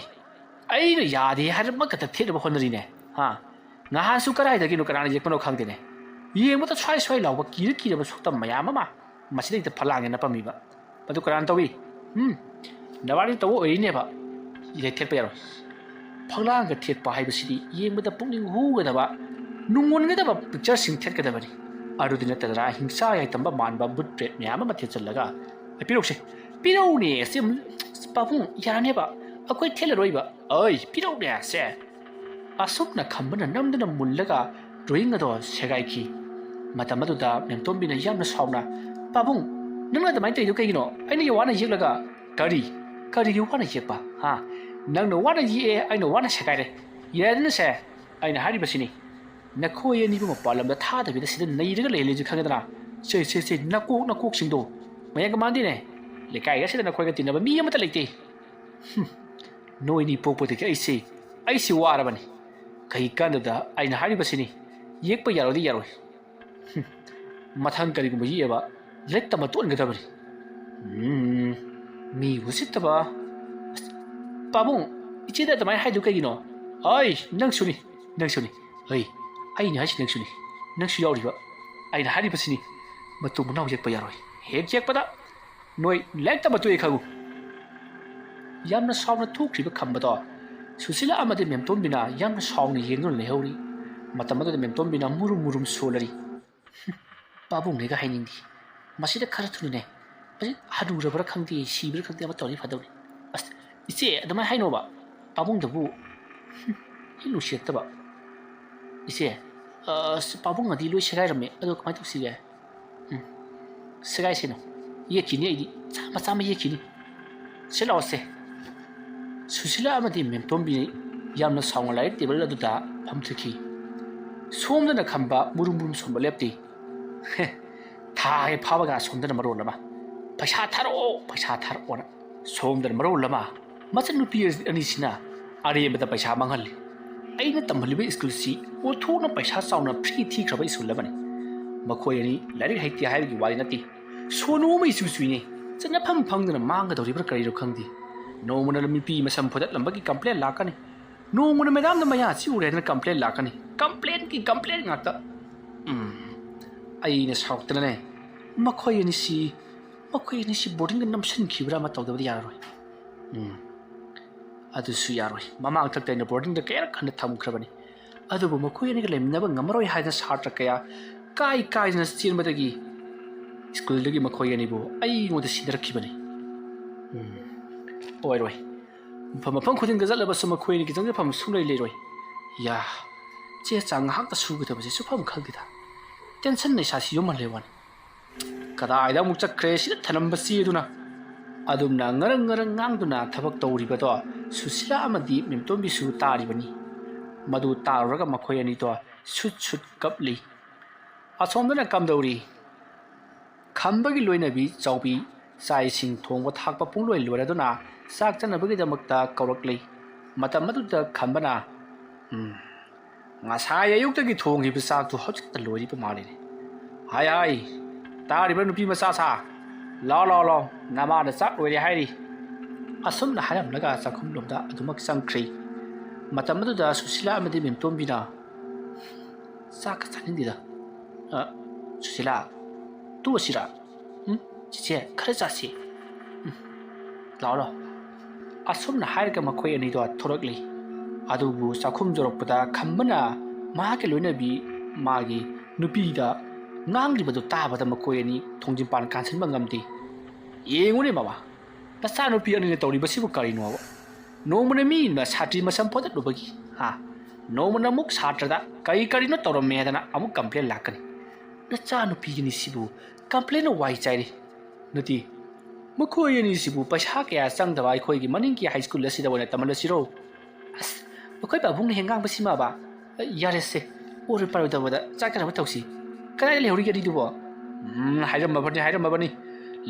ꯑꯩꯅ ꯌꯥꯗꯦ ꯍꯥꯏꯔꯃꯛꯇꯗ ꯊꯦꯠꯅꯕ ꯍꯣꯠꯅꯔꯤꯅꯦ꯫ ꯍꯥ? ꯅꯍꯥꯟꯁꯨ ꯀꯗꯥꯏꯗꯒꯤꯅꯣ ꯀꯅꯥꯅ ꯌꯦꯛꯄꯅꯣ ꯈꯪꯗꯦꯅꯦ꯫ ꯌꯦꯡꯕꯗ ꯁ꯭ꯋꯥꯏ ꯁ꯭ꯋꯥꯏ ꯂꯥꯎꯕ ꯀꯤꯔ ꯀꯤꯔꯕ ꯁꯛꯇꯝ ꯃꯌꯥꯝ ꯑꯃ ꯃꯁꯤꯗꯩꯗ ꯐꯂꯥꯡꯉꯦ ꯅꯞꯄꯝꯃꯤꯕ꯫ ꯃꯗꯨ ꯀꯅꯥꯅ ꯇꯧꯏ? ꯎꯝ, ꯅꯕꯥꯅꯤ ꯇꯧꯕ ꯑꯣꯏꯔꯤꯅꯦꯕ꯫ ꯁꯤꯗ ꯊꯦꯠꯄ ꯌꯥꯔꯣꯏ꯫ ꯐꯛꯂꯥꯡꯒ ꯊꯦꯠꯄ ꯍꯥꯏꯕꯁꯤꯗꯤ ꯌꯦꯡꯕꯗ ꯄꯨꯛꯅꯤꯡ ꯍꯨꯒꯗꯕ, ꯅꯨꯡꯉꯣꯟꯒꯗꯕ ꯄꯤꯛꯆꯔꯁꯤꯡ ꯊꯦꯠꯀꯗꯕꯅꯤ꯫ ꯑꯗꯨꯗꯤ ꯅꯠꯇꯗꯅ ꯍꯤꯡꯆꯥ ꯌꯥꯏꯇꯝꯕ ꯃꯥꯟꯕ ꯕꯨꯠ ꯄ꯭ꯔꯦꯠ ꯃꯌꯥꯝ ꯑꯃ ꯊꯦꯠꯆꯜꯂꯒ, ꯄꯤꯔꯛꯁꯦ, ꯄꯤꯔꯛꯎꯅꯦ, ꯁꯤ ꯄꯥꯕꯨꯡ, ꯌꯥꯔꯅꯦꯕ, ꯑꯩꯈꯣꯏ ꯊꯦꯠꯂꯔꯣꯏꯕ꯫ ꯑꯩ, ꯄꯤꯔꯛꯎꯅꯦ, ꯁꯦ꯫ ꯑꯁꯨꯝꯅ ꯈꯝꯕꯅ ꯅꯝꯗꯨꯅ ꯃꯨꯜꯂꯒ ꯗ꯭ꯔꯣꯌꯤꯡ ꯑꯗꯣ ꯁꯦꯒꯥꯏꯈꯤ꯫ ꯃꯇꯝ ꯑꯗꯨꯗ ꯃꯦꯝꯇꯣꯝꯕꯤꯅ ꯌꯥꯝꯅ ꯁꯥꯎꯅ, "ꯄꯥꯕꯨꯡ, ꯅꯪꯅ ꯑꯗꯨꯃꯥꯏꯅ ꯇꯧꯔꯤꯗꯣ ꯀꯩꯒꯤꯅꯣ? ꯑꯩꯅ ꯋꯥꯅ ꯌꯦꯛꯂꯒ..." "ꯀꯔꯤ? ꯀꯔꯤꯒꯤ ꯋꯥꯅ ꯌꯦꯛꯄ? ꯍꯥ? ꯅꯪꯅ ꯋꯥꯅ ꯌꯦꯛꯑꯦ, ꯑꯩꯅ ꯋꯥꯅ ꯁꯦꯒꯥꯏꯔꯦ꯫ ꯌꯥꯔꯦꯗꯅꯁꯦ, ꯑꯩꯅ ꯍꯥꯏꯔꯤꯕꯁꯤꯅꯤ꯫ ꯅꯈꯣꯏ ꯑꯅꯤꯕꯨ ꯃꯄꯥꯟ ꯂꯝꯗ ꯊꯥꯗꯕꯤꯗ ꯁꯤꯗ ꯅꯩꯔꯒ ꯂꯩꯍꯜꯂꯤꯁꯤ ꯈꯪꯉꯦꯗꯅ? ꯁꯦ, ꯁꯦ, ꯁꯦ, ꯅꯀꯣꯛ, ꯅꯀꯣꯛꯁꯤꯡꯗꯣ ꯃꯌꯥꯝꯒ ꯃꯥꯟꯗꯦꯅꯦ꯫ ꯂꯩꯀꯥꯏ ꯑꯁꯤꯗ ꯅꯈꯣꯏꯒ ꯇꯤꯟꯅꯕ ꯃꯤ ꯑꯃꯠꯇ ꯂꯩꯇꯦ꯫ ꯍꯨꯝ, ꯅꯣꯏꯅꯤ ꯄꯣꯛꯄꯗꯒꯤ ꯑꯩꯁꯦ, ꯑꯩꯁꯦ ꯋꯥꯔꯕꯅꯤ꯫ ꯀꯔꯤ ꯀꯥꯟꯗꯗ ꯑꯩꯅ ꯍꯥꯏꯔꯤꯕꯁꯤꯅꯤ, ꯌꯦꯛꯄ ꯌꯥꯔꯣꯏꯗꯤ ꯌꯥꯔꯣꯏ꯫ ꯍꯨꯝ, ꯃꯊꯪ ꯀꯔꯤꯒꯨꯝꯕ ꯌꯦꯛꯑꯕ, ꯂꯥꯏꯔꯤꯛ ꯇꯝꯕ ꯇꯣꯛꯍꯟꯒꯗꯕꯅꯤ꯫ ꯎꯝ, ꯃꯤ ꯎꯁꯤꯠꯇꯕ꯫ ꯑꯁ, ꯄꯥꯕꯨꯡ, ꯏꯆꯦꯗ ꯑꯗꯨꯃꯥꯏꯅ ꯍꯥꯏꯗꯨ ꯀꯩꯒꯤꯅꯣ? ꯑꯩ, ꯅꯪꯁꯨꯅꯤ, ꯅꯪꯁꯨꯅꯤ꯫ ꯍꯩ, ꯑꯩꯅ ꯍꯥꯏꯁꯤ ꯅꯪꯁꯨꯅꯤ꯫ ꯅꯪꯁꯨ ꯌꯥꯎꯔꯤꯕ꯫ ꯑꯩꯅ ꯍꯥꯏꯔꯤꯕꯁꯤꯅꯤ, ꯃꯇꯨ ꯃꯅꯥꯎ ꯌꯦꯛꯄ ꯌꯥꯔꯣꯏ꯫ ꯍꯦꯛ ꯌꯦꯛꯄꯗ ꯅꯣꯏ ꯂꯥꯏꯔꯤꯛ ꯇꯝꯕ ꯇꯣꯛꯑꯦ ꯈꯪꯉꯨ꯫ ꯌꯥꯝꯅ ꯁꯥꯎꯅ ꯊꯣꯛꯈ꯭ꯔꯤꯕ ꯈꯝꯕꯗꯣ ꯁꯨꯁꯤꯂꯥ ꯑꯃꯗꯤ ꯃꯦꯝꯇꯣꯝꯕꯤꯅ ꯌꯥꯝꯅ ꯁꯥꯎꯅ ꯌꯦꯡꯗꯨꯅ ꯂꯩꯍꯧꯔꯤ꯫ ꯃꯇꯝ ꯑꯗꯨꯗ ꯃꯦꯝꯇꯣꯝꯕꯤꯅ ꯃꯨꯔꯨꯝ ꯃꯨꯔꯨꯝ ꯁꯣꯜꯂꯔꯤ꯫ "ꯍꯨꯝ, ꯄꯥꯕꯨꯡꯅꯦꯒ ꯍꯥꯏꯅꯤꯡꯗꯦ꯫ ꯃꯁꯤꯗ ꯈꯔ ꯊꯨꯅꯅꯦ, ꯃꯁꯤ ꯍꯅꯨꯔꯕ꯭ꯔꯥ ꯈꯪꯗꯦ, ꯁꯤꯕ꯭ꯔꯥ ꯈꯪꯗꯦ, ꯑꯃ ꯇꯧꯔꯗꯤ ꯐꯗꯧꯅꯤ꯫ ꯑꯁ, ꯏꯆꯦ, ꯑꯗꯨꯃꯥꯏꯅ ꯍꯥꯏꯅꯣꯕ꯫ ꯄꯥꯕꯨꯡꯗꯕꯨ, ꯍꯨꯝ, ꯍꯦꯛ ꯅꯨꯡꯁꯤꯔꯛꯇꯕ꯫ ꯏꯆꯦ, ꯑꯁ, ꯄꯥꯕꯨꯡ ꯑꯗꯤ ꯂꯣꯏ ꯁꯦꯒꯥꯏꯔꯝꯃꯦ꯫ ꯑꯗꯣ ꯀꯃꯥꯏꯅ ꯇꯧꯁꯤꯒꯦ? ꯎꯝ, ꯁꯦꯒꯥꯏꯁꯤꯅꯨ꯫ ꯌꯦꯛꯈꯤꯅꯤ ꯑꯩꯗꯤ꯫ ꯆꯥꯝꯃ ꯆꯥꯝꯃ ꯌꯦꯛꯈꯤꯅꯤ꯫ ꯁꯤ ꯂꯥꯛꯑꯣꯁꯦ꯫" ꯁꯨꯁꯤꯂꯥ ꯑꯃꯗꯤ ꯃꯦꯝꯇꯣꯝꯕꯤ ꯌꯥꯝꯅ ꯁꯥꯎꯅ ꯂꯥꯏꯔꯤꯛ ꯇꯦꯕꯜ ꯑꯗꯨꯗ ꯐꯝꯊꯈꯤ꯫ ꯁꯣꯝꯗꯅ ꯈꯝꯕ ꯃꯨꯔꯨꯝ ꯃꯨꯔꯨꯝ ꯁꯣꯟꯕ ꯂꯦꯞꯇꯦ꯫ ꯍꯦ, ꯊꯥ ꯍꯦꯛ ꯐꯥꯕꯒ ꯁꯣꯝꯗꯅ ꯃꯔꯣꯜ ꯑꯃ, "ꯄꯩꯁꯥ ꯊꯥꯔꯛꯑꯣ, ꯄꯩꯁꯥ ꯊꯥꯔꯛꯑꯣꯅ" ꯁꯣꯝꯗꯅ ꯃꯔꯣꯜ ꯑꯃ ꯃꯆꯟꯅꯨꯄꯤ ꯑꯅꯤꯁꯤꯅ ꯑꯔꯦꯝꯕꯗ ꯄꯩꯁꯥ ꯃꯥꯡꯍꯜꯂꯤ꯫ ꯑꯩꯅ ꯇꯝꯍꯜꯂꯤꯕ ꯁ꯭ꯀꯨꯜꯁꯤ ꯑꯣꯟꯊꯣꯛꯅ ꯄꯩꯁꯥ ꯆꯥꯎꯅ ꯐ꯭ꯔꯤ ꯊꯤꯈ꯭ꯔꯕ ꯁ꯭ꯀꯨꯜ ꯑꯃꯅꯤ꯫ ꯃꯈꯣꯏ ꯑꯅꯤ ꯂꯥꯏꯔꯤꯛ ꯍꯩꯇꯦ ꯍꯥꯏꯕꯒꯤ ꯋꯥꯗꯤ ꯅꯠꯇꯦ꯫ ꯁꯣꯅꯨ ꯑꯃ ꯏꯆꯨ ꯆꯨꯏꯅꯦ꯫ ꯆꯠꯅꯐꯝ ꯈꯪꯗꯅ ꯃꯥꯡꯒꯗꯧꯔꯤꯕ꯭ꯔꯥ ꯀꯔꯤꯅꯣ ꯈꯪꯗꯦ꯫ ꯅꯣꯡꯃꯅ ꯅꯨꯄꯤ ꯃꯁꯝ ꯐꯣꯏꯗꯠꯂꯝꯕꯒꯤ ꯀꯝꯄ꯭ꯂꯦꯟ ꯂꯥꯛꯀꯅꯤ꯫ ꯅꯣꯡꯃꯅ ꯃꯦꯗꯥꯝꯅ ꯃꯌꯥ ꯆꯤꯛꯎꯔꯦ ꯍꯥꯏꯗꯅ ꯀꯝꯄ꯭ꯂꯦꯟ ꯂꯥꯛꯀꯅꯤ꯫ ꯀꯝꯄ꯭ꯂꯦꯟꯒꯤ ꯀꯝꯄ꯭ꯂꯦꯟ ꯉꯥꯛꯇ꯫ ꯎꯝ, ꯑꯩꯅ ꯁꯥꯎꯔꯛꯇꯅꯅꯦ, ꯃꯈꯣꯏ ꯑꯅꯤꯁꯤ, ꯃꯈꯣꯏ ꯑꯅꯤꯁꯤ ꯕꯣꯔꯗꯤꯡꯗ ꯅꯝꯁꯤꯟꯈꯤꯕ꯭ꯔꯥ ꯑꯃ ꯇꯧꯗꯕꯗꯤ ꯌꯥꯔꯔꯣꯏ꯫ ꯎꯝ, ꯑꯗꯨꯁꯨ ꯌꯥꯔꯣꯏ꯫ ꯃꯃꯥꯡ ꯊꯛꯇ ꯑꯩꯅ ꯕꯣꯔꯗꯤꯡꯗ ꯀꯌꯥꯔꯛ ꯍꯟꯅ ꯊꯝꯈ꯭ꯔꯕꯅꯤ꯫ ꯑꯗꯨꯕꯨ ꯃꯈꯣꯏ ꯑꯅꯤꯒ ꯂꯩꯃꯤꯟꯅꯕ ꯉꯝꯃꯔꯣꯏ ꯍꯥꯏꯗꯅ ꯁꯥꯇ꯭ꯔ ꯀꯌꯥ ꯀꯥꯏ ꯀꯥꯏꯗꯅ ꯆꯦꯟꯕꯗꯒꯤ ꯁ꯭ꯀꯨꯜꯗꯒꯤ ꯃꯈꯣꯏ ꯑꯅꯤꯕꯨ ꯑꯩꯉꯣꯟꯗ ꯁꯤꯟꯅꯔꯛꯈꯤꯕꯅꯤ꯫ ꯎꯝ, ꯑꯣꯏꯔꯣꯏ꯫ ꯃꯐꯝ, ꯃꯐꯝ ꯈꯨꯗꯤꯡꯗ ꯆꯠꯂꯕꯁꯨ ꯃꯈꯣꯏ ꯑꯅꯤꯒꯤ ꯆꯪꯖꯐꯝ ꯁꯨꯡꯂꯩ ꯂꯩꯔꯣꯏ꯫ ꯌꯥ, ꯆꯦ ꯆꯥꯡ ꯉꯥꯏꯍꯥꯛꯇ ꯁꯨꯒꯗꯕꯁꯦ ꯁꯨꯐꯝ ꯈꯪꯗꯦꯗ꯫ ꯇꯦꯟꯁꯟꯅ ꯏꯁꯥꯁꯤ ꯌꯣꯝꯍꯜꯂꯦ ꯋꯥꯅꯤ꯫ ꯀꯗꯥꯏꯗ ꯑꯃꯨꯛ ꯆꯠꯈ꯭ꯔꯦ ꯁꯤꯗ ꯊꯅꯝꯕ ꯆꯦꯗꯨꯅ? ꯑꯗꯨꯝꯅ ꯉꯔꯪ ꯉꯔꯪ ꯉꯥꯡꯗꯨꯅ ꯊꯕꯛ ꯇꯧꯔꯤꯕꯗꯣ ꯁꯨꯁꯤꯂꯥ ꯑꯃꯗꯤ ꯃꯦꯝꯇꯣꯝꯕꯤꯁꯨ ꯇꯥꯔꯤꯕꯅꯤ꯫ ꯃꯗꯨ ꯇꯥꯔꯨꯔꯒ ꯃꯈꯣꯏ ꯑꯅꯤꯗꯣ ꯁꯨꯠ ꯁꯨꯠ ꯀꯞꯂꯤ꯫ ꯑꯁꯣꯝꯗꯅ ꯀꯝꯗꯧꯔꯤ? ꯈꯝꯕꯒꯤ ꯂꯣꯏꯅꯕꯤ ꯆꯥꯎꯕꯤ ꯆꯥꯛ ꯏꯁꯤꯡ ꯊꯣꯡꯕ ꯊꯥꯛꯄ ꯄꯨꯡꯂꯣꯏ ꯂꯣꯏꯔꯗꯨꯅ ꯆꯥꯛ ꯆꯥꯅꯕꯒꯤꯗꯃꯛꯇ ꯀꯧꯔꯛꯂꯤ꯫ ꯃꯇꯝ ꯑꯗꯨꯗ ꯈꯝꯕꯅ, "ꯎꯝ, ꯉꯁꯥꯏ ꯑꯌꯨꯛꯇꯒꯤ ꯊꯣꯡꯈꯤꯕ ꯆꯥꯛꯇꯨ ꯍꯧꯖꯤꯛꯇ ꯂꯣꯏꯔꯤꯕ ꯃꯥꯜꯂꯤꯅꯦ꯫ ꯍꯥꯏ ꯍꯥꯏ, ꯇꯥꯔꯤꯕ꯭ꯔꯥ ꯅꯨꯄꯤ ꯃꯆꯥ ꯁꯥ? ꯂꯥꯎ ꯂꯥꯎ ꯂꯥꯎ, ꯅꯃꯥꯅ ꯆꯥꯛ ꯂꯣꯏꯔꯦ ꯍꯥꯏꯔꯤ꯫" ꯑꯁꯨꯝꯅ ꯍꯥꯏꯔꯝꯂꯒ ꯆꯥꯛꯈꯨꯝꯂꯣꯝꯗ ꯑꯗꯨꯃꯛ ꯆꯪꯈ꯭ꯔꯦ꯫ ꯃꯇꯝ ꯑꯗꯨꯗ ꯁꯨꯁꯤꯂꯥ ꯑꯃꯗꯤ ꯃꯦꯝꯇꯣꯝꯕꯤꯅ, "ꯆꯥꯛꯀ ꯆꯥꯅꯤꯡꯗꯦꯗ꯫ ꯑ, ꯁꯨꯁꯤꯂꯥ, ꯇꯣꯛꯑꯁꯤꯔꯥ? ꯎꯝ, ꯆꯤꯆꯦ, ꯈꯔ ꯆꯥꯁꯤ꯫ ꯎꯝ, ꯂꯥꯛꯑꯣ, ꯂꯥꯛꯑꯣ꯫" ꯑꯁꯨꯝꯅ ꯍꯥꯏꯔꯒ ꯃꯈꯣꯏ ꯑꯅꯤꯗꯣ ꯊꯣꯔꯛꯂꯤ꯫ ꯑꯗꯨꯕꯨ ꯆꯥꯛꯈꯨꯝ ꯌꯧꯔꯛꯄꯗ ꯈꯝꯕꯅ ꯃꯍꯥꯛꯀꯤ ꯂꯣꯏꯅꯕꯤ, ꯃꯥꯒꯤ ꯅꯨꯄꯤꯗ ꯉꯥꯡꯂꯤꯕꯗꯨ ꯇꯥꯕꯗ ꯃꯈꯣꯏ ꯑꯅꯤ ꯊꯣꯡꯖꯤꯟꯄꯥꯟ ꯀꯥꯟꯁꯤꯟꯕ ꯉꯝꯗꯦ꯫ "ꯌꯦꯡꯉꯨꯅꯦ ꯃꯃꯥ, ꯅꯆꯥꯅꯨꯄꯤ ꯑꯅꯤꯅ ꯇꯧꯔꯤꯕꯁꯤꯕꯨ ꯀꯔꯤꯅꯣꯕ? ꯅꯣꯡꯃꯅ ꯃꯤ ꯁꯥꯇ꯭ꯔꯤ ꯃꯁꯝ ꯐꯣꯏꯗꯠꯂꯨꯕꯒꯤ, ꯍꯥ? ꯅꯣꯡꯃꯅ ꯑꯃꯨꯛ ꯁꯥꯇ꯭ꯔꯗ ꯀꯔꯤ ꯀꯔꯤꯅꯣ ꯇꯧꯔꯝꯃꯦ ꯍꯥꯏꯗꯅ ꯑꯃꯨꯛ ꯀꯝꯄ꯭ꯂꯦꯟ ꯂꯥꯛꯀꯅꯤ꯫ ꯅꯆꯥꯅꯨꯄꯤ ꯑꯅꯤꯁꯤꯕꯨ ꯀꯝꯄ꯭ꯂꯦꯟꯅ ꯋꯥꯏ ꯆꯥꯏꯔꯦ꯫ ꯅꯠꯇꯦ, ꯃꯈꯣꯏ ꯑꯅꯤꯁꯤꯕꯨ ꯄꯩꯁꯥ ꯀꯌꯥ ꯆꯪꯗꯕ ꯑꯩꯈꯣꯏꯒꯤ ꯃꯅꯤꯡꯒꯤ ꯍꯥꯏ ꯁ꯭ꯀꯨꯜ ꯑꯁꯤꯗ ꯑꯣꯏꯅ ꯇꯝꯍꯜꯂꯁꯤꯔꯣ?" "ꯑꯁ, ꯃꯈꯣꯏ ꯄꯥꯕꯨꯡꯅ ꯍꯦꯛ ꯉꯥꯡꯕꯁꯤꯃꯕ "ꯑ, ꯌꯥꯔꯦꯁꯦ, ꯑꯣꯏꯔꯣꯏ ꯄꯥꯔꯣꯏꯗꯕꯗ ꯆꯥꯛ ꯆꯥꯅꯕ ꯇꯧꯁꯤ꯫ ꯀꯗꯥꯏꯗ ꯂꯩꯍꯧꯔꯤꯒꯦ ꯑꯅꯤꯗꯨꯕꯣ?" "ꯎꯝ, ꯍꯥꯏꯔꯝꯃꯕꯅꯤ, ꯍꯥꯏꯔꯝꯃꯕꯅꯤ꯫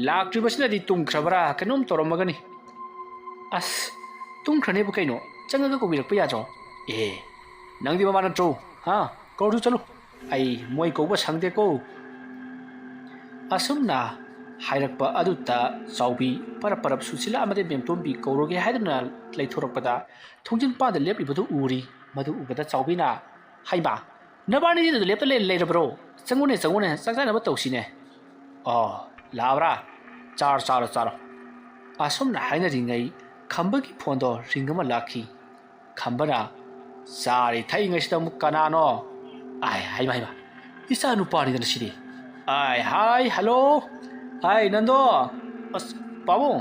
ꯂꯥꯛꯇ꯭ꯔꯤꯕꯁꯤꯅꯗꯤ ꯇꯨꯝꯈ꯭ꯔꯕ꯭ꯔꯥ ꯀꯩꯅꯣꯝ ꯇꯧꯔꯝꯃꯒꯅꯤ꯫ ꯑꯁ, ꯇꯨꯝꯈ꯭ꯔꯅꯦꯕꯨ ꯀꯩꯅꯣ, ꯆꯪꯉꯒ ꯀꯧꯕꯤꯔꯛꯄ ꯌꯥꯗ꯭ꯔꯣ?" "ꯑꯦ, ꯅꯪꯗꯤ ꯃꯃꯥ ꯅꯠꯇ꯭ꯔꯣ? ꯍꯥ? ꯀꯧꯔꯨ ꯆꯠꯂꯨ꯫ ꯑꯩ ꯃꯣꯏ ꯀꯧꯕ ꯁꯪꯗꯦꯀꯣ꯫" ꯑꯁꯨꯝꯅ ꯍꯥꯏꯔꯛꯄ ꯑꯗꯨꯗ ꯆꯥꯎꯕꯤ ꯄꯔꯞ ꯄꯔꯞ ꯁꯨꯁꯤꯂꯥ ꯑꯃꯗꯤ ꯃꯦꯝꯇꯣꯝꯕꯤ ꯀꯧꯔꯒꯦ ꯍꯥꯏꯗꯨꯅ ꯂꯩꯊꯣꯔꯛꯄꯗ ꯊꯣꯡꯖꯤꯟ ꯄꯥꯟꯗ ꯂꯦꯞꯂꯤꯕꯗꯨ ꯎꯔꯤ꯫ ꯃꯗꯨ ꯎꯕꯗ ꯆꯥꯎꯕꯤꯅ, "ꯍꯩꯃꯥ, ꯅꯕꯥꯅꯤꯗꯤ ꯑꯗꯨꯗ ꯂꯦꯞꯇ ꯂꯩ-, ꯂꯩꯔꯕ꯭ꯔꯣ? ꯆꯪꯉꯨꯅꯦ, ꯆꯪꯉꯨꯅꯦ, ꯆꯥꯛ ꯆꯥꯅꯕ ꯇꯧꯁꯤꯅꯦ꯫" "ꯑꯣ, ꯂꯥꯛꯑꯕ꯭ꯔꯥ? ꯆꯥꯔꯣ, ꯆꯥꯔꯣ, ꯆꯥꯔꯣ꯫" ꯑꯁꯨꯝꯅ ꯍꯥꯏꯅꯔꯤꯉꯩ ꯈꯝꯕꯒꯤ ꯐꯣꯟꯗꯣ ꯔꯤꯡ ꯑꯃ ꯂꯥꯛꯈꯤ꯫ ꯈꯝꯕꯅ, "ꯆꯥꯔꯤ ꯊꯛꯏꯉꯩꯁꯤꯗ ꯑꯃꯨꯛ ꯀꯅꯥꯅꯣ? ꯑꯥꯏ, ꯍꯩꯃꯥ, ꯍꯩꯃꯥ, ꯏꯆꯥ ꯅꯨꯄꯥꯅꯤꯗꯅ ꯁꯤꯗꯤ꯫ ꯑꯥꯏ, ꯍꯥꯏ, ꯍꯜꯂꯣ꯫ ꯑꯥꯏ, ꯅꯟꯗꯣ꯫ ꯑꯁ, ꯄꯥꯕꯨꯡ,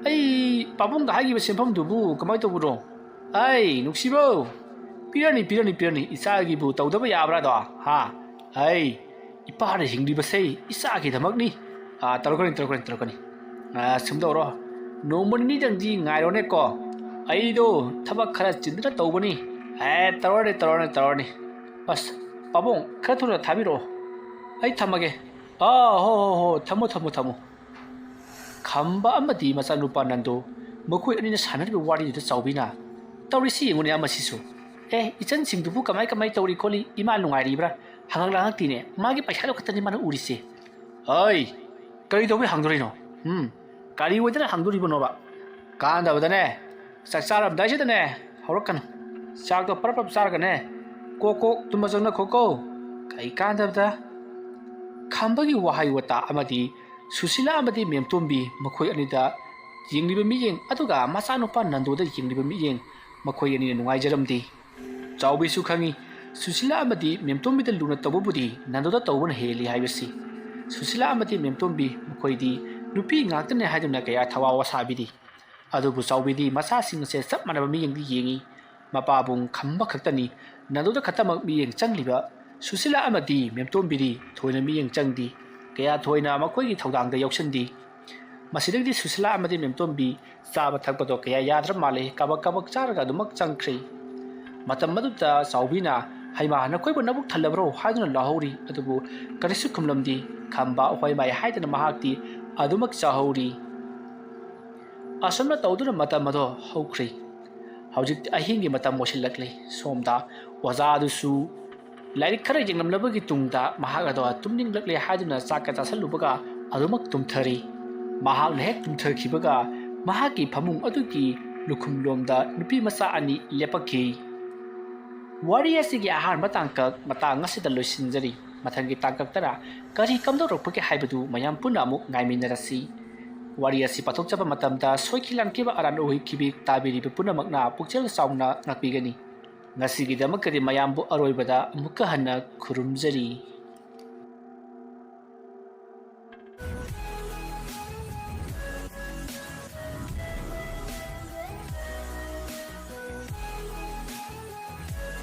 ꯑꯩ ꯄꯥꯕꯨꯡꯒ ꯍꯥꯏꯈꯤꯕ ꯁꯦꯟꯐꯝꯗꯨꯕꯨ ꯀꯃꯥꯏꯅ ꯇꯧꯕꯅꯣ? ꯑꯥꯏ, ꯅꯨꯡꯁꯤꯕꯧ, ꯄꯤꯔꯅꯤ, ꯄꯤꯔꯅꯤ, ꯄꯤꯔꯅꯤ꯫ ꯏꯆꯥꯒꯤꯕꯨ ꯇꯧꯗꯕ ꯌꯥꯕ꯭ꯔꯥꯗꯣ? ꯍꯥ? ꯑꯩ, ꯏꯄꯥꯅ ꯍꯤꯡꯂꯤꯕꯁꯦ ꯏꯆꯥꯒꯤꯗꯃꯛꯅꯤ꯫ ꯑꯥ, ꯇꯧꯔꯛꯀꯅꯤ, ꯇꯧꯔꯛꯀꯅꯤ, ꯇꯧꯔꯛꯀꯅꯤ꯫ ꯑꯥ, ꯁꯨꯝ ꯇꯧꯔꯣ꯫ ꯅꯣꯡꯃ ꯅꯤꯅꯤꯗꯪꯗꯤ ꯉꯥꯏꯔꯣꯅꯦꯀꯣ꯫ ꯑꯩꯗꯣ ꯊꯕꯛ ꯈꯔ ꯆꯤꯟꯗꯅ ꯇꯧꯕꯅꯤ꯫ ꯑꯦ, ꯇꯧꯔꯅꯤ, ꯇꯧꯔꯅꯤ, ꯇꯧꯔꯅꯤ꯫ ꯑꯁ, ꯄꯥꯕꯨꯡ, ꯈꯔ ꯊꯨꯅ ꯊꯥꯕꯤꯔꯛꯑꯣ꯫ ꯑꯩ ꯊꯝꯃꯒꯦ꯫ ꯑꯥ, ꯍꯣ, ꯍꯣ, ꯍꯣ, ꯊꯝꯃꯣ, ꯊꯝꯃꯣ, ꯊꯝꯃꯣ꯫" ꯈꯝꯕ ꯑꯃꯗꯤ ꯃꯆꯥꯅꯨꯄꯥ ꯅꯟꯗꯨ ꯃꯈꯣꯏ ꯑꯅꯤꯅ ꯁꯥꯟꯅꯔꯤꯕ ꯋꯥꯔꯤꯗꯨꯗ ꯆꯥꯎꯕꯤꯅ, "ꯇꯧꯔꯤꯁꯤ ꯌꯦꯡꯉꯨꯅꯦ ꯑꯃꯁꯤꯁꯨ꯫ ꯑꯦ, ꯏꯆꯟꯁꯤꯡꯗꯨꯕꯨ ꯀꯃꯥꯏ ꯀꯃꯥꯏ ꯇꯧꯔꯤ ꯈꯣꯠꯂꯤ, ꯏꯃꯥ ꯅꯨꯡꯉꯥꯏꯔꯤꯕ꯭ꯔꯥ? ꯍꯪꯉꯛ ꯂꯥꯡꯉꯛꯇꯦꯅꯦ꯫ ꯃꯥꯒꯤ ꯄꯩꯁꯥꯗꯣ ꯈꯛꯇꯅꯤ ꯃꯥꯅ ꯎꯔꯤꯁꯦ꯫" "ꯍꯩ, ꯀꯔꯤ ꯇꯧꯕꯩ ꯍꯪꯗꯣꯔꯤꯅꯣ? ꯎꯝ, ꯀꯔꯤ ꯑꯣꯏꯗꯅ ꯍꯪꯗꯣꯔꯤꯕꯅꯣꯕ? ꯀꯥꯟꯗꯕꯗꯅꯦ, ꯆꯥꯛ ꯆꯥꯔꯝꯗꯥꯏꯁꯤꯗꯅꯦ ꯍꯧꯔꯛꯀꯅꯨ꯫ ꯆꯥꯛꯇꯣ ꯄꯔꯞ ꯄꯔꯞ ꯆꯥꯔꯒꯅꯦ, ꯀꯣꯛ ꯀꯣꯛ ꯇꯨꯝꯕ ꯆꯪꯅꯈꯣꯀꯣ꯫ ꯀꯩ ꯀꯥꯟꯗꯕꯗ?" ꯈꯝꯕꯒꯤ ꯋꯥꯍꯩ ꯋꯥꯇꯥ ꯑꯃꯗꯤ ꯁꯨꯁꯤꯂꯥ ꯑꯃꯗꯤ ꯃꯦꯝꯇꯣꯝꯕꯤ ꯃꯈꯣꯏ ꯑꯅꯤꯗ ꯌꯦꯡꯂꯤꯕ ꯃꯤꯠꯌꯦꯡ, ꯑꯗꯨꯒ ꯃꯆꯥꯅꯨꯄꯥ ꯅꯟꯗꯣꯗ ꯌꯦꯡꯂꯤꯕ ꯃꯤꯠꯌꯦꯡ, ꯃꯈꯣꯏ ꯑꯅꯤꯅ ꯅꯨꯡꯉꯥꯏꯖꯔꯝꯗꯦ꯫ ꯆꯥꯎꯕꯤꯁꯨ ꯈꯪꯏ, ꯁꯨꯁꯤꯂꯥ ꯑꯃꯗꯤ ꯃꯦꯝꯇꯣꯝꯕꯤꯗ ꯂꯨꯅ ꯇꯧꯕꯕꯨꯗꯤ ꯅꯟꯗꯣꯗ ꯇꯧꯕꯅ ꯍꯦꯜꯂꯤ ꯍꯥꯏꯕꯁꯤ꯫ ꯁꯨꯁꯤꯂꯥ ꯑꯃꯗꯤ ꯃꯦꯝꯇꯣꯝꯕꯤ ꯃꯈꯣꯏꯗꯤ ꯅꯨꯄꯤ ꯉꯥꯛꯇꯅꯤ ꯍꯥꯏꯗꯨꯅ ꯀꯌꯥ ꯊꯋꯥ ꯋꯥ ꯁꯥꯕꯤꯗꯦ꯫ ꯑꯗꯨꯕꯨ ꯆꯥꯎꯕꯤꯗꯤ ꯃꯆꯥꯁꯤꯡ ꯑꯁꯦ ꯆꯞ ꯃꯥꯟꯅꯕ ꯃꯤꯠꯌꯦꯡꯗꯤ ꯌꯦꯡꯏ꯫ ꯃꯄꯥꯕꯨꯡ ꯈꯝꯕ ꯈꯛꯇꯅꯤ ꯅꯟꯗꯣꯗ ꯈꯛꯇꯃꯛ ꯃꯤꯠꯌꯦꯡ ꯆꯪꯂꯤꯕ꯫ ꯁꯨꯁꯤꯂꯥ ꯑꯃꯗꯤ ꯃꯦꯝꯇꯣꯝꯕꯤꯗꯤ ꯊꯣꯏꯅ ꯃꯤꯠꯌꯦꯡ ꯆꯪꯗꯦ꯫ ꯀꯌꯥ ꯊꯣꯏꯅ ꯃꯈꯣꯏꯒꯤ ꯊꯧꯗꯥꯡꯗ ꯌꯥꯎꯁꯤꯟꯗꯦ꯫ ꯃꯁꯤꯗꯒꯤꯗꯤ ꯁꯨꯁꯤꯂꯥ ꯑꯃꯗꯤ ꯃꯦꯝꯇꯣꯝꯕꯤ ꯆꯥꯕ ꯊꯛꯄꯗꯣ ꯀꯌꯥ ꯌꯥꯗ꯭ꯔ ꯃꯥꯜꯂꯦ꯫ ꯀꯕꯛ ꯀꯕꯛ ꯆꯥꯔꯒ ꯑꯗꯨꯃꯛ ꯆꯪꯈ꯭ꯔꯦ꯫ ꯃꯇꯝ ꯑꯗꯨꯗ ꯆꯥꯎꯕꯤꯅ, "ꯍꯩꯃꯥ, ꯅꯈꯣꯏꯕꯨ ꯅꯕꯨꯛ ꯊꯜꯂꯕ꯭ꯔꯣ?" ꯍꯥꯏꯗꯨꯅ ꯂꯥꯎꯍꯧꯔꯤ꯫ ꯑꯗꯨꯕꯨ ꯀꯔꯤꯁꯨ ꯈꯨꯝꯂꯝꯗꯦ꯫ ꯈꯝꯕ ꯍꯣꯏ ꯃꯥꯏ ꯍꯥꯏꯗꯅ ꯃꯍꯥꯛꯇꯤ ꯑꯗꯨꯃꯛ ꯆꯥꯍꯧꯔꯤ꯫ ꯑꯁꯨꯝꯅ ꯇꯧꯗꯨꯅ ꯃꯇꯝ ꯑꯗꯣ ꯍꯧꯈ꯭ꯔꯦ꯫ ꯍꯧꯖꯤꯛꯇꯤ ꯑꯍꯤꯡꯒꯤ ꯃꯇꯝ ꯑꯣꯏꯁꯤꯜꯂꯛꯂꯦ꯫ ꯁꯣꯝꯗ ꯑꯣꯖꯥ ꯑꯗꯨꯁꯨ ꯂꯥꯏꯔꯤꯛ ꯈꯔ ꯌꯦꯡꯂꯝꯂꯕꯒꯤ ꯇꯨꯡꯗ ꯃꯍꯥꯛ ꯑꯗꯣ ꯇꯨꯝꯅꯤꯡꯂꯛꯂꯦ ꯍꯥꯏꯗꯨꯅ ꯆꯥꯛꯀ ꯆꯥꯁꯤꯜꯂꯨꯕꯒ ꯑꯗꯨꯃꯛ ꯇꯨꯝꯊꯔꯤ꯫ ꯃꯍꯥꯛꯅ ꯍꯦꯛ ꯇꯨꯝꯊꯈꯤꯕꯒ ꯃꯍꯥꯛꯀꯤ ꯐꯃꯨꯡ ꯑꯗꯨꯒꯤ ꯂꯨꯈꯨꯝꯂꯣꯝꯗ ꯅꯨꯄꯤ ꯃꯆꯥ ꯑꯅꯤ ꯂꯦꯞꯄꯛꯈꯤ꯫ ꯋꯥꯔꯤ ꯑꯁꯤꯒꯤ ꯑꯍꯥꯟꯕ ꯇꯥꯡꯀꯛ ꯃꯇꯥꯡ ꯑꯁꯤꯗ ꯂꯣꯏꯁꯤꯟꯖꯔꯤ꯫ ꯃꯊꯪꯒꯤ ꯇꯥꯡꯀꯛꯇꯅ ꯀꯔꯤ ꯀꯝꯗꯧꯔꯛꯄꯒꯦ ꯍꯥꯏꯕꯗꯨ ꯃꯌꯥꯝ ꯄꯨꯟꯅ ꯑꯃꯨꯛ ꯉꯥꯏꯃꯤꯟꯅꯔꯁꯤ꯫ ꯋꯥꯔꯤ ꯑꯁꯤ ꯄꯥꯊꯣꯛꯆꯕ ꯃꯇꯝꯗ ꯁꯣꯏꯈꯤ ꯂꯥꯟꯈꯤꯕ ꯑꯔꯥꯟ ꯑꯣꯏꯈꯤꯕꯤ ꯇꯥꯕꯤꯔꯤꯕ ꯄꯨꯝꯅꯃꯛꯅ ꯄꯨꯛꯆꯦꯜ ꯆꯥꯎꯅ ꯉꯥꯛꯄꯤꯒꯅꯤ꯫ ꯉꯁꯤꯒꯤꯗꯃꯛꯇꯗꯤ ꯃꯌꯥꯝꯕꯨ ꯑꯔꯣꯏꯕꯗ ꯑꯃꯨꯛꯀ ꯍꯟꯅ ꯈꯨꯔꯨꯝꯖꯔꯤ꯫